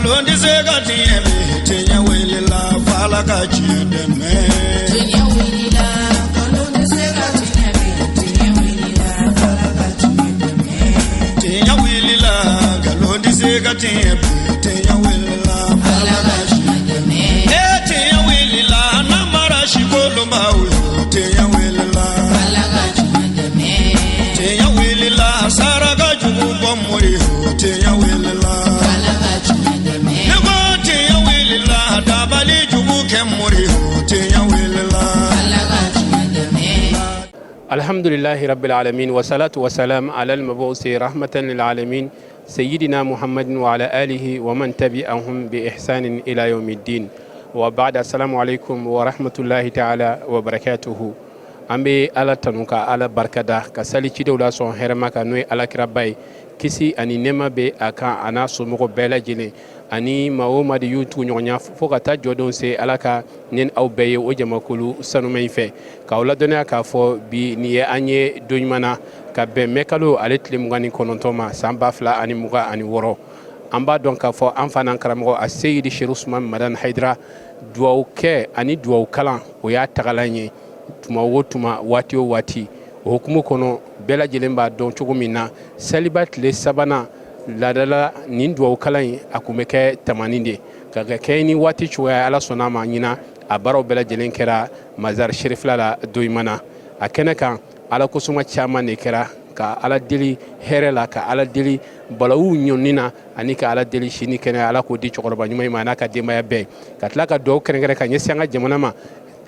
Nkalon tɛ se ka tiɲɛ bi, tiɲɛ wulila f'Ala ka tiɲɛ dɛmɛ. Tiɲɛ wulila, nkalon tɛ se ka tiɲɛ bi, tiɲɛ wulila f'Ala ka tiɲɛ dɛmɛ. Tiɲɛ wulila, nkalon tɛ se ka tiɲɛ bi, tiɲɛ wulila f'Ala Ala ka ka tiɲɛ dɛmɛ. E tiɲɛ wulila, namara sikolonbaw yo, tiɲɛ wulila. Ala ka tiɲɛ dɛmɛ. Tiɲɛ wulila, saraka jugu bɔ mori yo, tiɲɛ wulila. Ala ka tiɲɛ dɛmɛ. Ne ko tiɲɛ wulila, dabali jugu kɛ mori yo, tiɲɛ wulila. Ala ka tiɲɛ dɛmɛ. الحمد لله رب العالمين والصلاة والسلام على المبعوث رحمة للعالمين سيدنا محمد وعلى آله ومن تبعهم بإحسان إلى يوم الدين وبعد، السلام عليكم ورحمة الله تعالى وبركاته. An bɛ Ala tanu ka Ala barikada ka sali cidenw la sɔn hɛrɛma kan, n'o ye Alakiraba ye, kisi ani nɛɛma bɛ a kan, a n'a somɔgɔw bɛɛ lajɛlen ani maa o maa de y'u tugu ɲɔgɔnya fo ka taa jɔdenw se. Ala ka ni aw bɛɛ ye o jamakulu sanuma in fɛ k'aw ladɔnniya k'a fɔ bi nin ye an ye don ɲuman na ka bɛn mɛkalo ale tile 29 ma, san 2026. An b'a dɔn k'a fɔ an fana karamɔgɔ a Seyidi Serifu Usumani Madani Hayidara, duwawu kɛ ani duwawu kalan, o y'a tagalan ye tuma o tuma, waati o waati. O hukumu kɔnɔ, bɛɛ lajɛlen b'a dɔn cogo min na, saliba tile sabanan laadala nin duwawu kalan in, a kun bɛ kɛ Tamani de ka kɛ ni waati cogoya. Ala sɔnna a ma, ɲina a baaraw bɛɛ lajɛlen kɛra Mazari Serifila la don ɲuman na. A kɛnɛ kan, Ala kosuma caman de kɛra ka Ala deli hɛrɛ la, ka Ala deli balawu ɲɔni na, ani ka Ala deli si ni kɛnɛya, Ala k'o di cɛkɔrɔba ɲuman in ma, a n'a ka denbaya bɛɛ, ka tila ka dugawu kɛrɛnkɛrɛn ka ɲɛsin an ka jamana ma.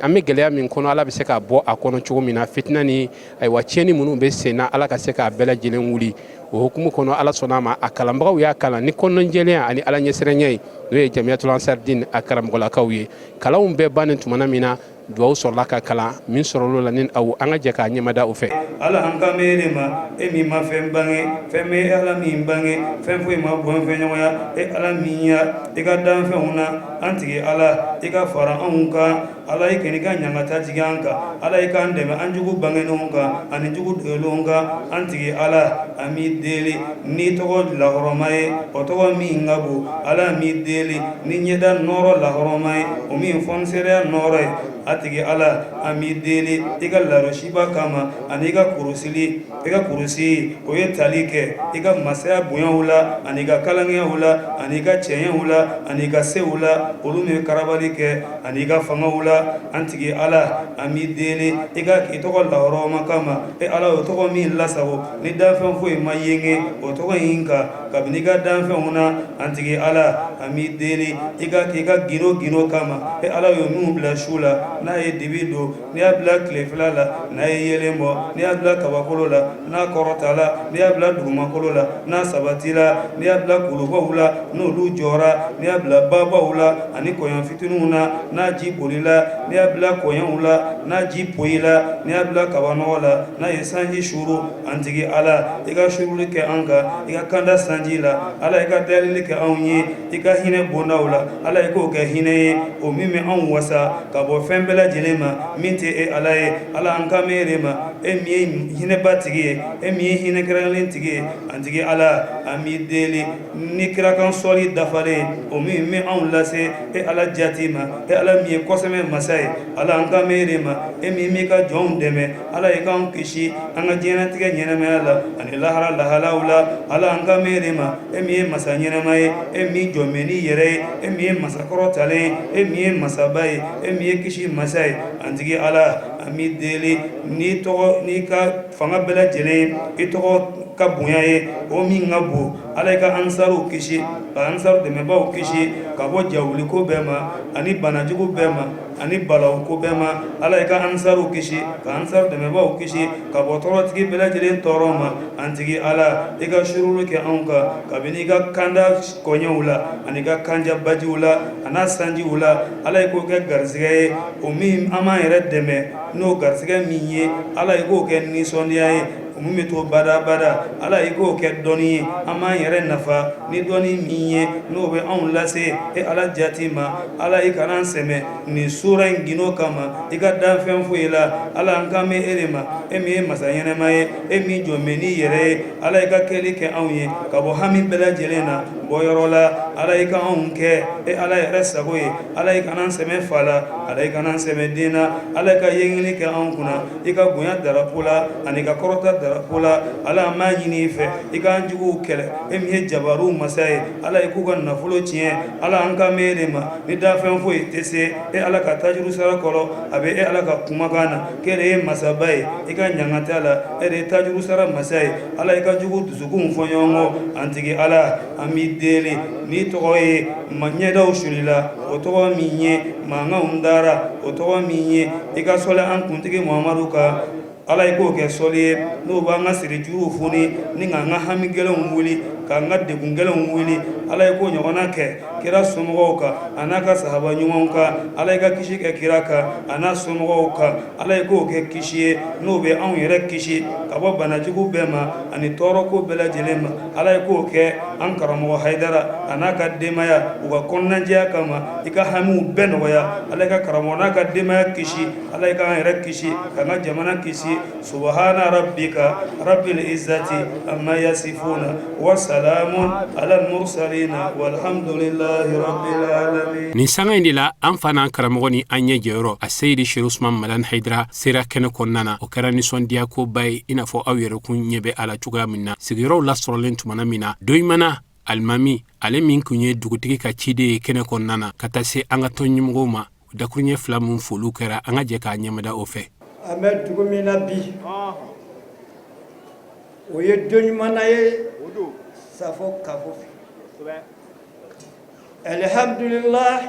An bɛ gɛlɛya min kɔnɔ, Ala bɛ se k'a bɔ a kɔnɔ cogo min na. Fitina ni ayiwa tiɲɛni minnu bɛ sen na, Ala ka se k'a bɛɛ lajɛlen wuli. O hukumu kɔnɔ, Ala sɔnna a ma, a kalanbagaw y'a kalan ni kɔnɔnjɛlenya ani Ala ɲɛsiranya ye, n'o ye Jamiyatul Ansardin a karamɔgɔlakaw ye. Kalanw bɛɛ bannen tumana min na, duwawu sɔrɔla ka kalan min sɔrɔla la, ni aw an ka jɛ k'a ɲɛmada o fɛ. Ala, an kan bɛ de ma, e min ma fɛn bange, fɛn bɛ Ala min bange, fɛn foyi ma bɔ fɛn ɲɔgɔnya e Ala min ya i ka danfɛnw na. An tigi Ala, i ka fara anw kan. Ala, i k'i ka ɲangata jigin an kan. Ala, i k'an dɛmɛ an jugu bangenenw kan ani jugu dogolenw kan. An tigi Ala, an b'i deli n'i tɔgɔ lahɔrɔma ye, o tɔgɔ min ka bon. Ala, an b'i deli ni ɲɛda nɔɔrɔ lahɔrɔma ye, o min fɔnsereya nɔɔrɔ ye. A tigi Ala, an b'i deli i ka larosiba kama ani i ka kurusili, i ka kurusi, o ye tali kɛ i ka masaya bonyaw la ani i ka kalanyaw la ani i ka cɛɲɛw la ani i ka sew la, olu min ye karabali kɛ, ani i ka fangaw la. An tigi Ala, an b'i deli i ka i tɔgɔ lahɔrɔma kama. E Ala, o tɔgɔ min lasago ni danfɛn foyi ma yenge o tɔgɔ in kan kabini i ka danfɛnw na. An tigi Ala, an b'i deli i ka k'i ka gindo gindo kama. E Ala ye minnu bila su la, n'a ye dibi don, n'i y'a bila tilefila la, n'a ye yeelen bɔ, n'i y'a bila kabakolo la, n'a kɔrɔtala, n'i y'a bila dugumakolo la, n'a sabatila, n'i y'a bila kulubaw la, n'olu jɔra, n'i y'a bila babaw la ani kɔɲɔ fitininw na, n'a ji bolila, n'i y'a bila kɔɲɔw la, n'a ji poyila, n'i y'a bila kabanɔgɔ la, n'a ye sanji suuru. An tigi Ala, i ka suuruli kɛ an kan i ka kanda sanji la. Ala, i ka dayɛlɛli kɛ anw ye i ka hinɛ bondaw la. Ala, i k'o kɛ hinɛ ye, o min bɛ anw wasa ka bɔ fɛn bɛɛ lajɛlen ma min tɛ e Ala ye. Ala, an kan bɛ e de ma, e min ye hinɛba tigi ye, e min ye hinɛ kɛrɛnkɛrɛnlen tigi ye. An tigi Ala, an b'i deli ni kirakan sɔli dafalen, o min bɛ anw lase e Ala jati ma, e Ala min ye kɔsɛmɛ masa ye. Ala, an kan bɛ e de ma, e min b'i ka jɔnw dɛmɛ. Ala, i k'an kisi an ka diɲɛnatigɛ ɲɛnamaya la ani lahara lahalaw la. Ala, an kan bɛ e de ma, e min ye masa ɲɛnama ye, e min jɔn bɛ n'i yɛrɛ ye, e min ye masa kɔrɔtalen ye, e min ye masaba ye, e min ye kisi masa ye. An tigi Ala, an b'i deli n'i tɔgɔ n'i ka fanga bɛɛ lajɛlen, i tɔgɔ ka bonya ye, o min ka bon. Ala, i ka ansaruw kisi, ka ansaru dɛmɛbaaw kisi ka bɔ jawuliko bɛɛ ma ani banajugu bɛɛ ma ani balawu ko bɛɛ ma. Ala, i ka ansaruw kisi, ka ansaru dɛmɛbaaw kisi ka bɔ tɔɔrɔtigi bɛɛ lajɛlen tɔɔrɔ ma. An tigi Ala, i ka suuruli kɛ anw kan kabini i ka kanda kɔɲɛw la ani i ka kanja bajiw la a n'a sanjiw la. Ala, i k'o kɛ garisɛgɛ ye, o min an b'an yɛrɛ dɛmɛ n'o garisɛgɛ min ye. Ala, i k'o kɛ nisɔndiya ye. Min bɛ to badabada. Ala, i k'o kɛ dɔnni ye an b'an yɛrɛ nafa ni dɔnni min ye, n'o bɛ anw lase e Ala jati ma. Ala, i kana an sɛmɛ nin sura in gindo kama i ka danfɛn foyi la. Ala, an kan bɛ e de ma, e min ye masa ɲɛnɛma ye, e min jɔn bɛ n'i yɛrɛ ye. Ala, i ka kɛli kɛ anw ye ka bɔ hami bɛɛ lajɛlen na bɔyɔrɔ la. Ala, i ka anw kɛ e Ala yɛrɛ sago ye. Ala, i kana an sɛmɛ fa la, Ala, i kana an sɛmɛ den na. Ala, i ka yengili kɛ anw kunna i ka bonya darapo la ani i ka kɔrɔta darapo la. Ala, an b'a ɲini i fɛ, i k'an juguw kɛlɛ, e min ye jabaruw masa ye. Ala, i k'u ka nafolo tiɲɛ. Ala, an kan bɛ e de ma, ni dafɛn foyi tɛ se e Ala ka tajuru sara kɔrɔ. A bɛ e Ala ka kumakan na k'e de ye masaba ye i ka ɲangata la, e de ye tajuru sara masa ye. Ala, i ka jugu dusukunw fɔ ɲɔgɔn kɔ. An tigi Ala, an b'i deli n'i tɔgɔ ye ma ɲɛdaw sulila, o tɔgɔ min ye mankanw dara, o tɔgɔ min ye i ka sɔli an kuntigi Muhamadu kan. Ala, i k'o kɛ sɔli ye n'o b'an ka siri juruw foni ni k'an ka hami gɛlɛnw wuli, k'an ka degun gɛlɛnw wuli. Ala, i k'o ɲɔgɔnna kɛ kira somɔgɔw kan a n'a ka sahaba ɲumanw kan. Ala, i ka kisi kɛ kira kan a n'a somɔgɔw kan. Ala, i k'o kɛ kisi ye n'o bɛ anw yɛrɛ kisi ka bɔ banajugu bɛɛ ma ani tɔɔrɔko bɛɛ lajɛlen ma. Ala, i k'o kɛ an karamɔgɔ Hayidara a n'a ka denbaya, u ka kɔnɔnajɛya kama, i ka hamiw bɛɛ nɔgɔya. Ala, i ka karamɔgɔ n'a ka denbaya kisi. Ala, i k'an yɛrɛ kisi, k'an ka jamana kisi. Subahana rabbika rabbil izzati amma yasifuna wa salamun ala mursalina walhamdulillahi rabbil alamin. Nin sanga in de la, an fa n'an karamɔgɔ ni an ɲɛ jɔyɔrɔ, a Seyidi Sherif Usman Madani Hayidara, sera kɛnɛ kɔnɔna na. O kɛra nisɔndiya koba ye, i n'a fɔ aw yɛrɛ kun ɲɛ bɛ a la cogoya min na. Sigiyɔrɔw lasɔrɔlen tumana min na, Doyimana alimami, ale min kun ye dugutigi ka ciden ye kɛnɛ kɔnɔna na, ka taa se an ka tɔn ɲɛmɔgɔw ma, dakuruɲɛ fila min foliw kɛra, an ka jɛ k'a ɲɛmada o fɛ. An bɛ dugu min na bi, o ye don ɲuman ye Safo kafo fɛ. Alihamdulillah,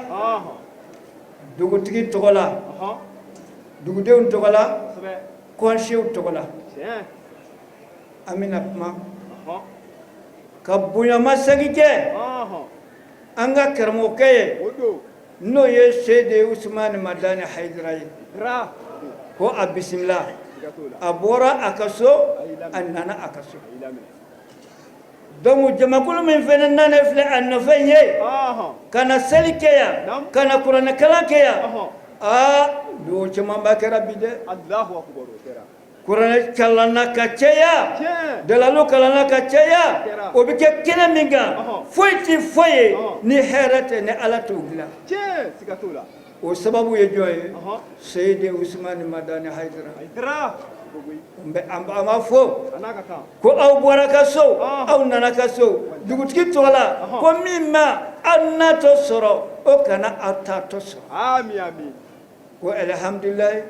dugutigi tɔgɔ la, dugudenw tɔgɔ la, kɔnsew tɔgɔ la, an bɛna kuma ka bonyamasegin kɛ an ka karamɔgɔkɛ ye, n'o ye Seyidi Usumani Madani Hayidara ye, ko a bisimila. A bɔra a ka so, a nana a ka so. Donc jamakulu min fana nana filɛ a nɔfɛ ye ka na seli kɛ yan, ka na kuranɛkalan kɛ yan, aa, dugawu camanba kɛra bi dɛ. Kuranɛ kalanna ka caya, dalalu kalanna ka caya. O bɛ kɛ kɛnɛ min kan, foyi tɛ foyi ye ni hɛrɛ tɛ, ni Ala t'o dilan. O sababu ye jɔn ye? Seyidi Usumani Madani Hayidara. An b'a fɔ ko aw bɔra ka so, aw nana ka so dugutigi tɔgɔ la, ko min ma aw natɔ sɔrɔ, o kana aw taatɔ sɔrɔ. Ko alihamdulilayi,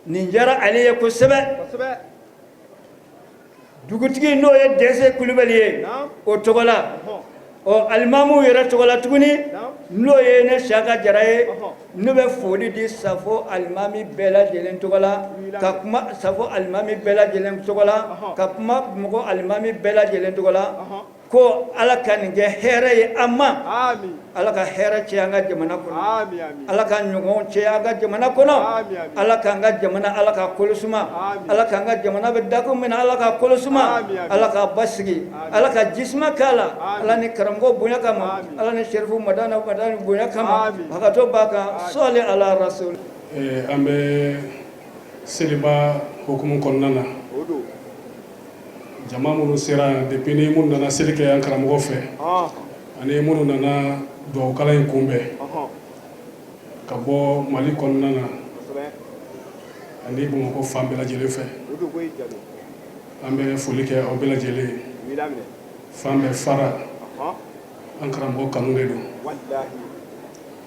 nin diyara ale ye kosɛbɛ. Dugutigi, n'o ye Dɛsɛ Kulubali ye, o tɔgɔ la, ɔ alimamuw yɛrɛ tɔgɔ la tuguni, n'o ye ne Siyaka Jara ye, ne bɛ foli di Safo alimami bɛɛ lajɛlen tɔgɔ la, ka kuma Safo alimami bɛɛ lajɛlen tɔgɔ la, ka kuma Bamakɔ alimami bɛɛ lajɛlen tɔgɔ la, ko Ala ka nin kɛ hɛrɛ ye an ma. Ala ka hɛrɛ caya an ka jamana kɔnɔ. Ala ka ɲɔgɔn caya an ka jamana kɔnɔ. Ala k'an ka jamana, Ala ka kolo suma. Ala k'an ka jamana bɛ dakun min na, Ala ka kolo suma. Ala ka basigi, Ala ka jisuma k'a la. Ala ni karamɔgɔ bonya kama, Ala ni Serifu Madani Madani bonya kama, hakɛto b'a kan. Sɔli ala rasul. An bɛ seliba hukumu kɔnɔna na. Jama minnu sera yan depuis, ni minnu nana seli kɛ an karamɔgɔ fɛ ani minnu nana dugawukalan in kunbɛn ka bɔ Mali kɔnɔna na ani Bamakɔ fan bɛɛ lajɛlen fɛ, an bɛ foli kɛ aw bɛɛ lajɛlen ye. Fan bɛɛ fara an karamɔgɔ kanu de don.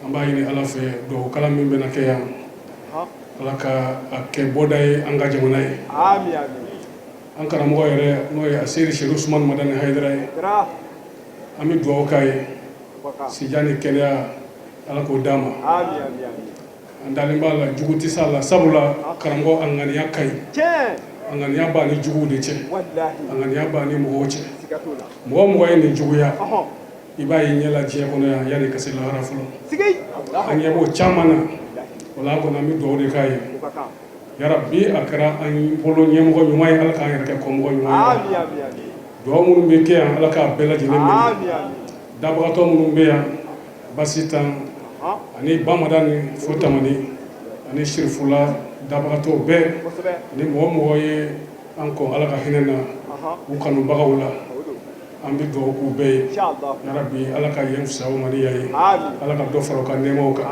An b'a ɲini Ala fɛ, dugawukalan min bɛna kɛ yan, Ala ka a kɛ bɔda ye an ka jamana ye. An karamɔgɔ yɛrɛ, n'o ye Aseyiri Sedu Usumani Madani Hayidara ye, an bɛ dugawu k'a ye, sijan ni kɛnɛya, Ala k'o d'a ma. An dalen b'a la, jugu tɛ s'a la, sabula karamɔgɔ a ŋaniya ka ɲi, a ŋaniya b'a ni juguw de cɛ, a ŋaniya b'a ni mɔgɔw cɛ. Mɔgɔ o mɔgɔ ye nin juguya, i b'a ye ɲɛ la diɲɛ kɔnɔ yan yanni ka se lahara fɔlɔ. An ɲɛ b'o caman na. O la kɔni, an bɛ dugawu de k'a ye. Yarabi a kɛra an bolo ɲɛmɔgɔ ɲuman ye, Ala k'an yɛrɛ kɛ kɔmɔgɔ ɲuman ye. Dugawu minnu bɛ kɛ yan, Ala k'a bɛɛ lajɛlen minɛ. Dabagatɔ minnu bɛ yan, Basitan ani Bamadani fo Tamani ani Sirifula, dabagatɔw bɛɛ ani mɔgɔ mɔgɔ ye an kɔn, Ala ka hinɛ na u kanubagaw la, an bɛ dugawu k'u bɛɛ ye. Yarabi, Ala ka yen fisaya u ma ni yan ye. Ala ka dɔ fara u ka nɛɛmaw kan.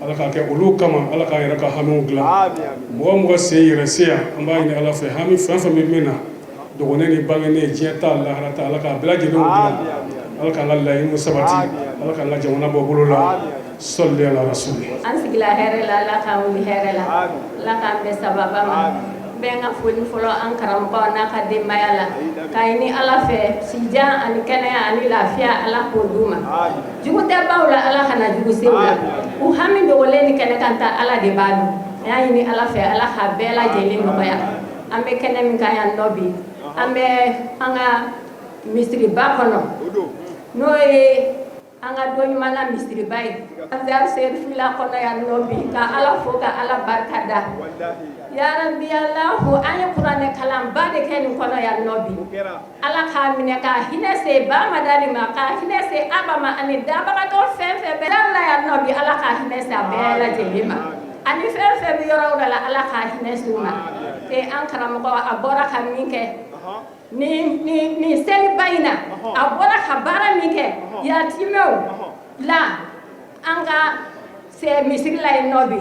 Ala k'a kɛ olu kama, Ala k'an yɛrɛ ka hamiw dilan. Mɔgɔ mɔgɔ sen yɛrɛ se yan, an b'a ɲini Ala fɛ, hami fɛn fɛn bɛ min na, dɔgɔnin ni bangenen, diɲɛ ta, lahara ta, Ala k'a bɛɛ lajɛlen dilan. Ala k'an ka laɲiniw sabati. Ala k'an ka jamana bɔ bolo la. Sɔli ala rasuli. An sigila hɛrɛ la, Ala k'an wuli hɛrɛ la, Ala k'an bɛn sababa ma. N bɛ n ka foli fɔlɔ an karamɔgɔ n'a ka denbaya la, k'a ɲini Ala fɛ sijan ani kɛnɛya ani lafiya, Ala k'o d'u ma. Jugu tɛ baw la, Ala kana jugu se u la. U hami dogolen ni kɛnɛ kan ta, Ala de b'a dɔn. N y'a ɲini Ala fɛ, Ala k'a bɛɛ lajɛlen nɔgɔya. An bɛ kɛnɛ min kan yan nɔ bi, an bɛ an ka misiriba kɔnɔ, n'o ye an ka don ɲuman na misiriba ye, Ansar Serifila kɔnɔ yan nɔ bi, ka Ala fo, ka Ala barika da. Yarabi Alahu, an ye kuranɛ kalanba de kɛ nin kɔnɔ yan nɔ bi. Ala k'a minɛ, ka hinɛ se Bamadani ma, ka hinɛ se Aba ma, ani dabagatɔ fɛn fɛn bɛ la yan nɔ bi, Ala ka hinɛ se a bɛɛ lajɛlen ma, ani fɛn fɛn bɛ yɔrɔ o yɔrɔ la, Ala ka hinɛ se u ma. An karamɔgɔ, a bɔra ka min kɛ nin seliba in na, a bɔra ka baara min kɛ yatimɛw la an ka misiri la yen nɔ bi,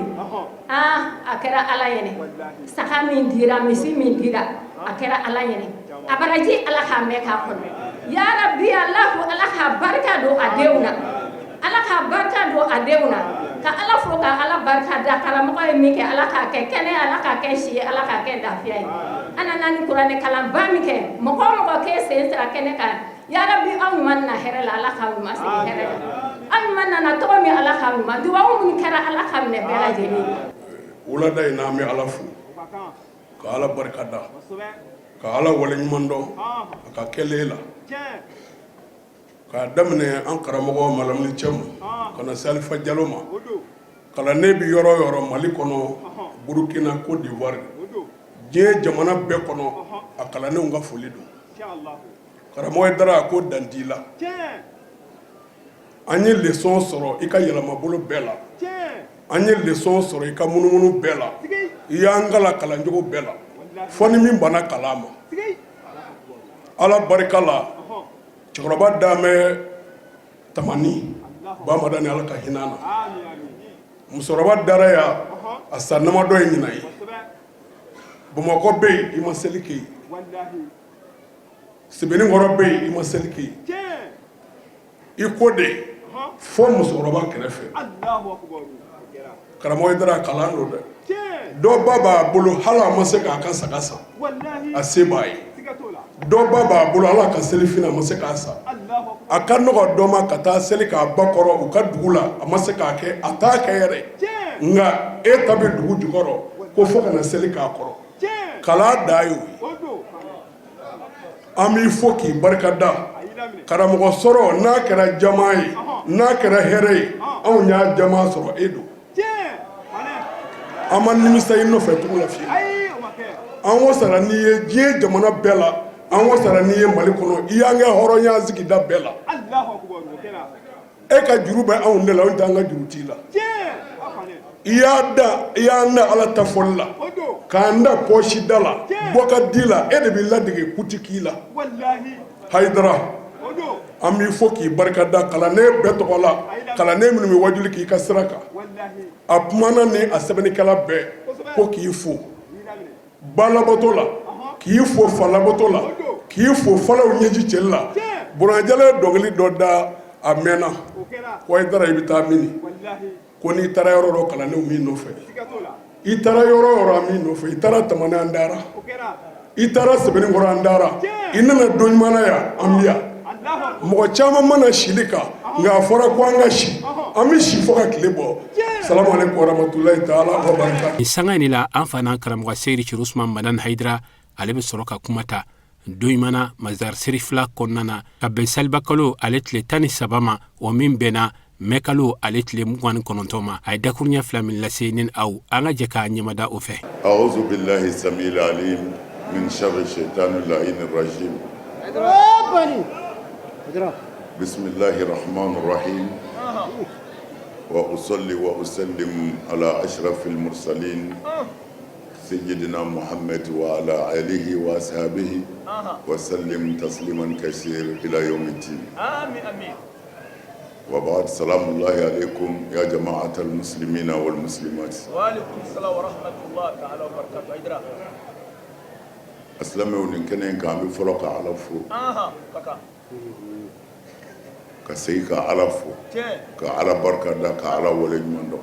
aa, a kɛra Ala ɲɛnɛ. Saga min dira, misi min dira, a kɛra Ala ɲɛnɛ. A baraji, Ala k'a mɛn k'a kɔnɔ. Yarabi Alahu, Ala k'a barika don a denw na, Ala k'a barika don a denw na. Ka Ala fo, ka Ala barika da. Karamɔgɔ ye min kɛ, Ala k'a kɛ kɛnɛ, Ala k'a kɛ si ye, Ala k'a kɛ lafiya ye. An nana ni kuranɛ kalanba min kɛ, mɔgɔ o mɔgɔ k'e sen sera kɛnɛ kan, yarabi, aw ɲuman na hɛrɛ la, Ala k'aw ɲuman segin hɛrɛ la. Aw ɲuman nana tɔgɔ min, Ala k'aw ɲuman. Dubabu minnu kɛra, Ala k'a minɛ bɛɛ lajɛlen. Wulada in na, an bɛ Ala fo, ka Ala barika da, ka Ala waleɲuman dɔn a ka kɛlen la, k'a daminɛ an karamɔgɔ Malamini Cɛmu ka na se Alifa Jalo ma. Kalanden bɛ yɔrɔ o yɔrɔ Mali kɔnɔ, Burukina, Côte d'Ivoire, diɲɛ jamana bɛɛ kɔnɔ, a kalandenw ka foli don. Karamɔgɔ Hayidara, ko dan t'i la. An ye leçon sɔrɔ i ka yɛlɛmabolo bɛɛ la, an ye leçon sɔrɔ i ka munumunu bɛɛ la, i y'an kalan kalancogo bɛɛ la, fɔ ni min banna kalan ma. Ala barika la, cɛkɔrɔba danbɛ Tamani Bamadani, Ala ka hinɛ na. Musokɔrɔba dara yan a san damadɔ ye ɲinan ye. Bamakɔ bɛ yen, i ma seli kɛ yen. Sebeninkɔrɔ bɛ yen, i ma seli kɛ yen. I ko de fo musokɔrɔba kɛrɛfɛ. Karamɔgɔ Hayidara, kalan don dɛ. Dɔ ba b'a bolo, hali a ma se k'a ka saga san, a se b'a ye. Dɔ ba b'a bolo, ala ka selifini a ma se k'a san. A ka nɔgɔ dɔ ma ka taa seli k'a ba kɔrɔ u ka dugu la, a ma se k'a kɛ, a t'a kɛ yɛrɛ. Nka e ta bɛ dugu jukɔrɔ ko fo ka na seli k'a kɔrɔ. Kalan da y'o ye. An b'i fo k'i barika da. Karamɔgɔ sɔrɔ, n'a kɛra jama ye, n'a kɛra hɛrɛ ye, anw y'a jama sɔrɔ, e don. An ma nimisa i nɔfɛ tugu la fiyewu. An wasara n'i ye diɲɛ jamana bɛɛ la, an wasara n'i ye Mali kɔnɔ. I y'an kɛ hɔrɔnya sigida bɛɛ la. E ka juru bɛ anw de la, anw t'an ka juru t'i la. I y'a da, i y'an da Ala ta fɔli la, k'an da pɔsi da la, bɔ ka di la. E de b'i ladege kuti k'i la. Hayidara, an b'i fo k'i barika da kalanden bɛɛ tɔgɔ la, kalanden minnu bɛ wajuli k'i ka sira kan. A kumana ni a sɛbɛnnikɛla bɛɛ ko k'i fo balabato la, k'i fo falabato la, k'i fo falaw ɲɛji cɛli la. Burajala ye dɔnkili dɔ da a mɛnna ko Hayidara, i bɛ taa mini? Ko n'i taara yɔrɔ dɔ, kalandenw b'i nɔfɛ. I taara yɔrɔ yɔrɔ, an b'i nɔfɛ. I taara Tamani, an taara. I taara Sebeninkɔrɔ, an taara. I nana don ɲuman na yan, an bɛ yan. Mɔgɔ caman mana sili kan, nka a fɔra ko an ka si, an bɛ si fo ka tile bɔ. Salamu aleykum warahmatulahi taala wa barakatu. Nin sanga in la, an fa n'an karamɔgɔ Seyidi Cero Usman Madani Hayidara, ale bɛ sɔrɔ ka kuma ta don ɲuman na Mazar Serifila kɔnɔna na, ka bɛn salibakalo ale tile 13 ma, o min bɛnna mɛkalo ale tile 29 ma. A ye dakuruɲɛ fila min lase ne ni aw, an ka jɛ k'a ɲɛmada o fɛ. أعوذ بالله السميع العليم من شر الشيطان اللعين الرجيم بسم الله الرحمن الرحيم وأصلي وأسلم على أشرف المرسلين سيدنا محمد وعلى آله وأصحابه وسلم تسليما كثيرا إلى يوم الدين آمين آمين وبعد سلام الله عليكم يا جماعة المسلمين والمسلمات وعليكم السلام ورحمة الله تعالى وبركاته أيدرا Asilamɛw nin kɛnɛ in kan an bɛ fɔlɔ ka Ala fo kaka ka segin ka Ala fo tiɲɛ ka Ala barika da ka Ala waleɲuman dɔn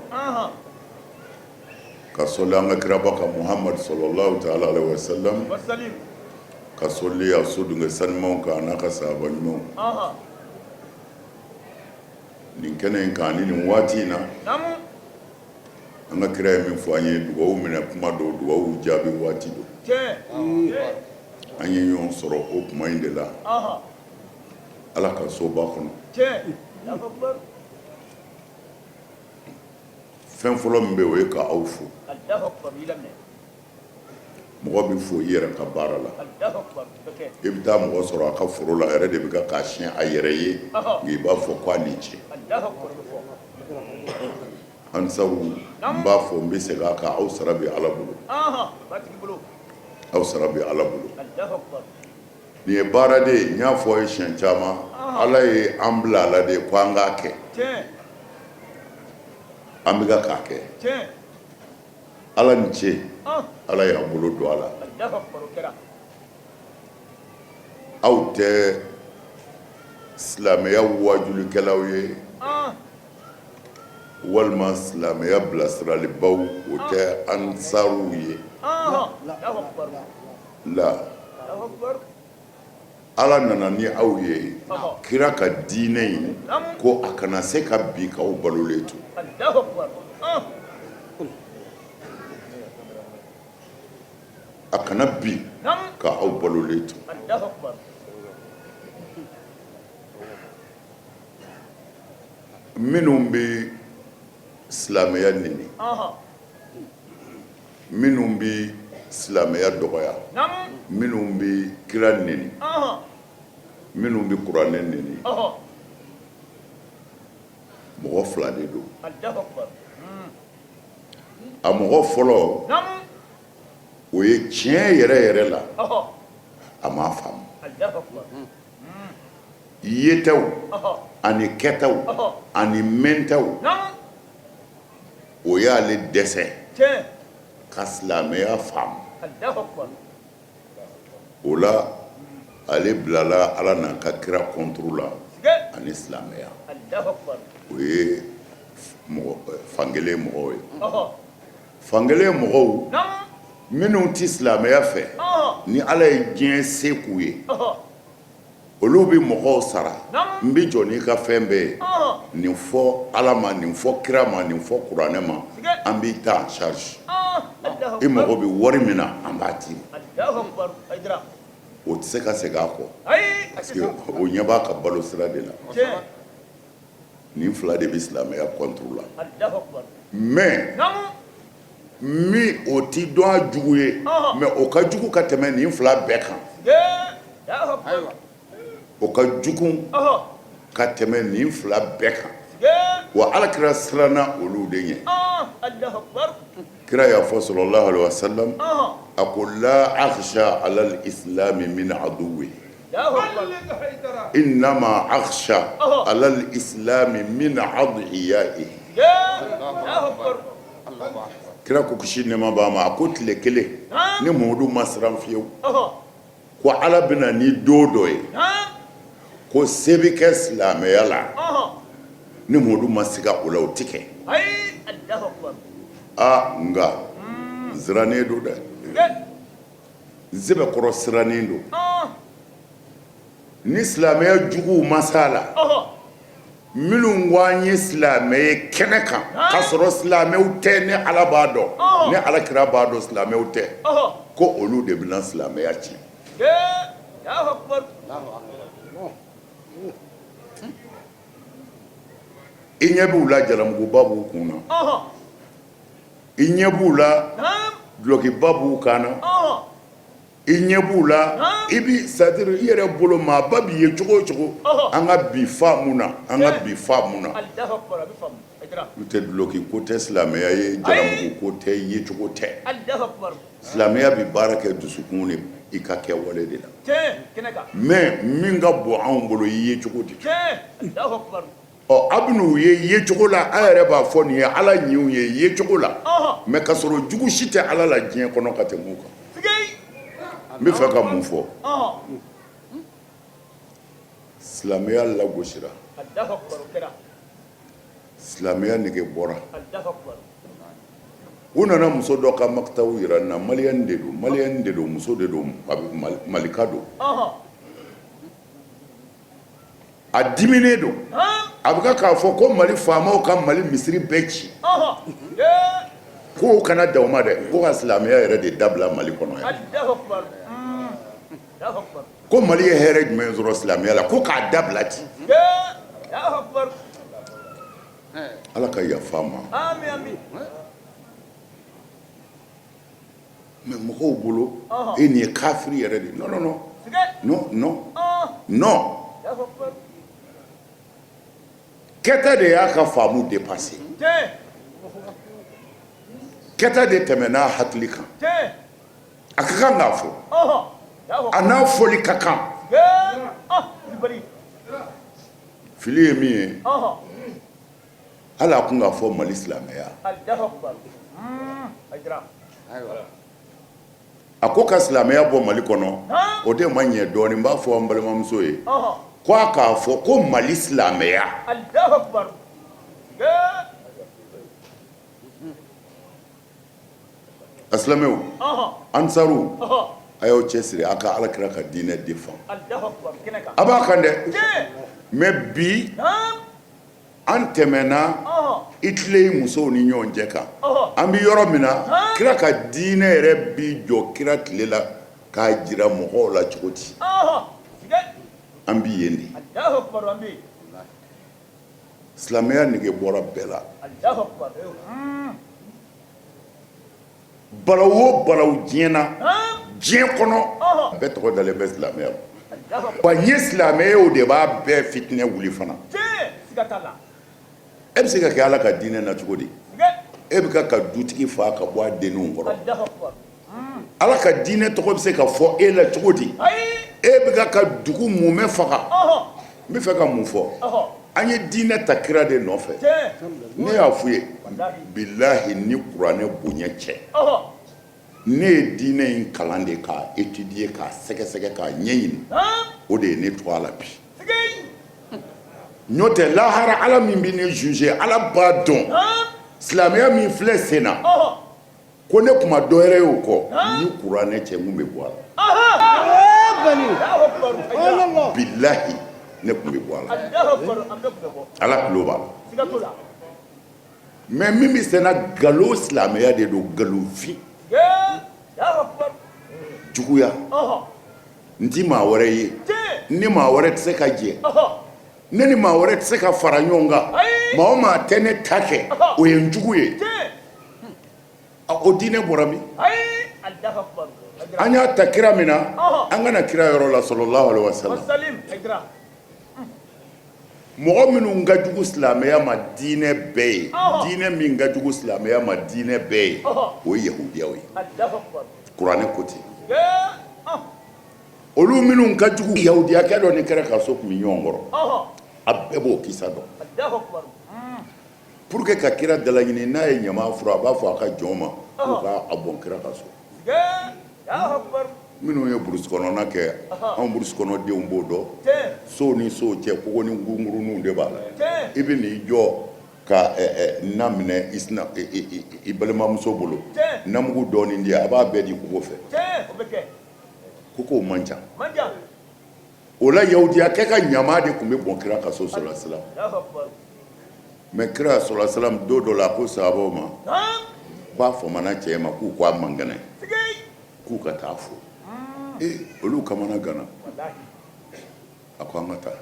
ka sɔli an ka kiraba kan Muhamadu sallallahu taala alaihi wa sallam wasalim ka sɔli a sodunkɛ sanumanw kan a n'a ka sahaba ɲumanw nin kɛnɛ in kan ni nin waati in na naamu an ka kira ye min fɔ an ye dugawu minɛ kuma don dugawu jaabi waati don tiɲɛ an ye ɲɔgɔn sɔrɔ o kuma in de la Ala ka soba kɔnɔ tiɲɛ Allahu akbar fɛn fɔlɔ min bɛ yen o ye ka aw fo Allahu akbar i laminɛ mɔgɔ bɛ fo i yɛrɛ ka baara la Allahu akbar o bɛ kɛ i bɛ taa mɔgɔ sɔrɔ a ka foro la a yɛrɛ de bɛ ka k'a siɲɛ a yɛrɛ ye nka i b'a fɔ ko a ni ce Allahu akbar o bɛ fɔ ansaru n b'a fɔ n bɛ segin a kan aw sara bɛ Ala bolo batigi bolo aw sara bɛ Ala bolo Allahu akbar nin ye baara de ye n y'a fɔ aw ye siɲɛ caman Ala ye an bila a la de ko an k'a kɛ tiɲɛ an bɛ ka k'a kɛ tiɲɛ Ala ni ce Ala y'a bolo don a la Allahu akbar o kɛra aw tɛ silamɛya waajulikɛlaw ye walima silamɛya bilasiralibaw o tɛ ansaruw ye Allahu akbar la Allahu akbar Ala nana ni aw ye kira ka diinɛ in ko a kana se ka bin k'aw balolen to Allahu akbar a kana bin ka aw balolen to Allahu akbar minnu bɛ silamɛya neni minnu bɛ silamɛya dɔgɔya minnu bɛ kira neni minnu bɛ kuranɛ neni mɔgɔ fila de don Allahu akbar a mɔgɔ fɔlɔ o ye tiɲɛ yɛrɛ yɛrɛ la a m'a faamu Allahu akbar yetaw ani kɛtaw ani mɛntaw o y'ale dɛsɛ tiɲɛ ka silamɛya faamu Allahu akbar o la ale bilala Ala n'a ka kira contre la ani silamɛya Allahu akbar o ye mɔgɔ fankelen mɔgɔw ye fankelen mɔgɔw minnu tɛ silamɛya fɛ ni Ala ye diɲɛ se k'u ye olu bɛ mɔgɔw sara n bɛ jɔ n'i ka fɛn bɛɛ ye nin fɔ Ala ma nin fɔ kira ma nin fɔ kuranɛ ma an b'i ta en charge i mago bɛ wari min na an b'a d'i ma Allahu akbar Hayidara o tɛ se ka segin a kɔ ayi parce que o ɲɛ b'a ka balo sira de la tiɲɛ nin fila de bɛ silamɛya contre la Allahu akbar mais naamu min o ti dɔn a jugu ye mais o ka jugu ka tɛmɛ nin fila bɛɛ kan Allahu akbar o ka jugu ka tɛmɛ nin fila bɛɛ kan wa Ala kira siranna olu de ɲɛ Allahu akbar kira y'a fɔ sallallahu alaihi wasallam a ko la akhsha ala al-islam min aduwwi Allahu akbar innama akhsha ala al-islam min adiyaihi Allahu akbar kira ko kisi nɛɛma b'a ma a ko tile kelen ni Muhamadu ma siran fiyewu ko Ala bɛna ni don dɔ ye ko se bɛ kɛ silamɛya la ni Muhamadu ma siga o la o tɛ kɛ ayi Allahu akbar aa nka n sirannen don dɛ n sɛbɛkɔrɔ sirannen don ni silamɛya juguw ma s'a la minnu ko an ye silamɛ ye kɛnɛ kan k'a sɔrɔ silamɛw tɛ ni Ala b'a dɔn ni Ala kira b'a dɔn silamɛw tɛ ko olu de bɛna silamɛya tiɲɛ Allahu akbar i I ɲɛ b'u la, jalamuguba b'u kun na, i ɲɛ b'u la, dulɔkiba b'u kan na, i ɲɛ b'u la, i bi, c'est à dire i yɛrɛ bolo maaba b'i ye cogo o cogo. An ka bi faamu na, an ka bi faamu na, n'o tɛ dulɔki ko tɛ silamɛya ye, jalamugu ko tɛ, yecogo tɛ. Silamɛya bɛ baara kɛ dusukun ni i ka kɛwale de la. Mais min ka bon anw bolo, i yecogo de. Ɔ, a bɛn'u ye yecogo la, an yɛrɛ b'a fɔ nin ye Ala ɲinw ye yecogo la, mais ka sɔrɔ jugu si tɛ Ala la diɲɛ kɔnɔ ka tɛmɛ u kan. N bɛ fɛ ka mun fɔ? Silamɛya lagosira, silamɛya nege bɔra. U nana muso dɔ ka makitaw jira n na, maliyɛn de don, maliyɛn de don, muso de don, malika don. A diminen don, a bɛ k'a fɔ ko Mali faamaw ka Mali misiri bɛɛ ci, ko kana dan o ma dɛ, ko ka silamɛya yɛrɛ de dabila Mali kɔnɔ yan, ko Mali ye hɛrɛ jumɛn sɔrɔ silamɛya la, ko k'a dabila ten. Ala ka yafa ma. Mais mɔgɔw bolo e nin ye kafiri yɛrɛ de. Non, non, non, non, non, non, kɛta de y'a ka faamu dépassé, kɛta de tɛmɛn'a hakili kan. A ka kan k'a fɔ, a n'a fɔli ka kan. Fili ye min ye, hali a kun k'a fɔ Mali silamɛya, a ko ka silamɛya bɔ Mali kɔnɔ, o de ma ɲɛ dɔɔnin. N b'a fɔ an balimamuso ye ko a k'a fɔ ko Mali silamɛya. A silamɛw, ansaru, a y'aw cɛ siri, a ka Ala kira ka diinɛ défend. A b'a kan dɛ. Mais bi an tɛmɛna i tile musow ni ɲɔgɔn cɛ kan. An bɛ yɔrɔ min na, kira ka diinɛ yɛrɛ bi jɔ kira tile la k'a jira mɔgɔw la cogo di? An bi yen de. Silamɛya nege bɔra bɛɛ la. Balawu o balawu diɲɛ na, diɲɛ kɔnɔ, bɛɛ tɔgɔ dalen bɛ silamɛya la. Wa n ye silamɛ ye, o de b'a bɛɛ fitinɛ wuli fana. E bɛ se ka kɛ Ala ka diinɛ na cogo di? E bɛ ka dutigi faa ka bɔ a denninw kɔrɔ. Ala ka diinɛ tɔgɔ bɛ se ka fɔ e la cogo di? E bɛ ka dugu mumɛ faga. N bɛ fɛ ka mun fɔ? An ye diinɛ ta kira de nɔfɛ. Ne y'a f'u ye, bilahi, ni kuranɛ bonya cɛ, ne ye diinɛ in kalan de k'a étudier, k'a sɛgɛsɛgɛ, k'a ɲɛɲini. O de ye ne to a la bi. N'o tɛ, lahara Ala min bɛ ne juger, Ala b'a dɔn silamɛya min filɛ sen na, ko ne tun ma dɔ wɛrɛ ye o kɔ ni kuranɛ cɛ. Mun bɛ bɔ a la? Bilahi, ne tun bɛ bɔ a la. Ala tulo b'a la. Mais min bɛ senna, nkalon silamɛya de don, nkalonfin, juguya. N ti maa wɛrɛ ye, ni maa wɛrɛ tɛ se ka jɛ, ne ni maa wɛrɛ tɛ se ka fara ɲɔgɔn kan. Maa o maa tɛ ne ta kɛ, o ye n jugu ye. O diinɛ bɔra min? An y'a ta kira min na, an ka na kira yɔrɔ la, sallallahu alaihi wasallam. Mɔgɔ minnu ka jugu silamɛya ma diinɛ bɛɛ ye, diinɛ min ka jugu silamɛya ma diinɛ bɛɛ ye, o ye yahudiyaw ye. Kuranɛ ko ten. Olu minnu ka jugu, yahudiyakɛ dɔ ni kira ka so tun bɛ ɲɔgɔn kɔrɔ, a bɛɛ b'o kisa dɔn. Pour que ka kira dalaɲini, n'a ye ɲama furu, a b'a fɔ a ka jɔn ma k'u ka a bɔn kira ka so. Minnu ye burusi kɔnɔna kɛ, anw burusi kɔnɔdenw b'o dɔn. Sow ni sow cɛ, kogo ni ngunguruninw de b'a la. I bɛ n'i jɔ ka na minɛ i balimamuso bolo, namugu dɔɔnin di, a b'a bɛɛ di kogo fɛ. Kogow man ca o la. Yahudiyakɛ ka ɲama de tun bɛ bɔn kira ka so, sallallahu alaihi wasallam. Mais kira, sallallahu alaihi wasallam, don dɔ la, a ko sahabaw ma k'a famana cɛ ma, k'u ko a man kɛnɛ, k'u ka taa fo. Ee, olu kamana ganna. A ko an ka taa.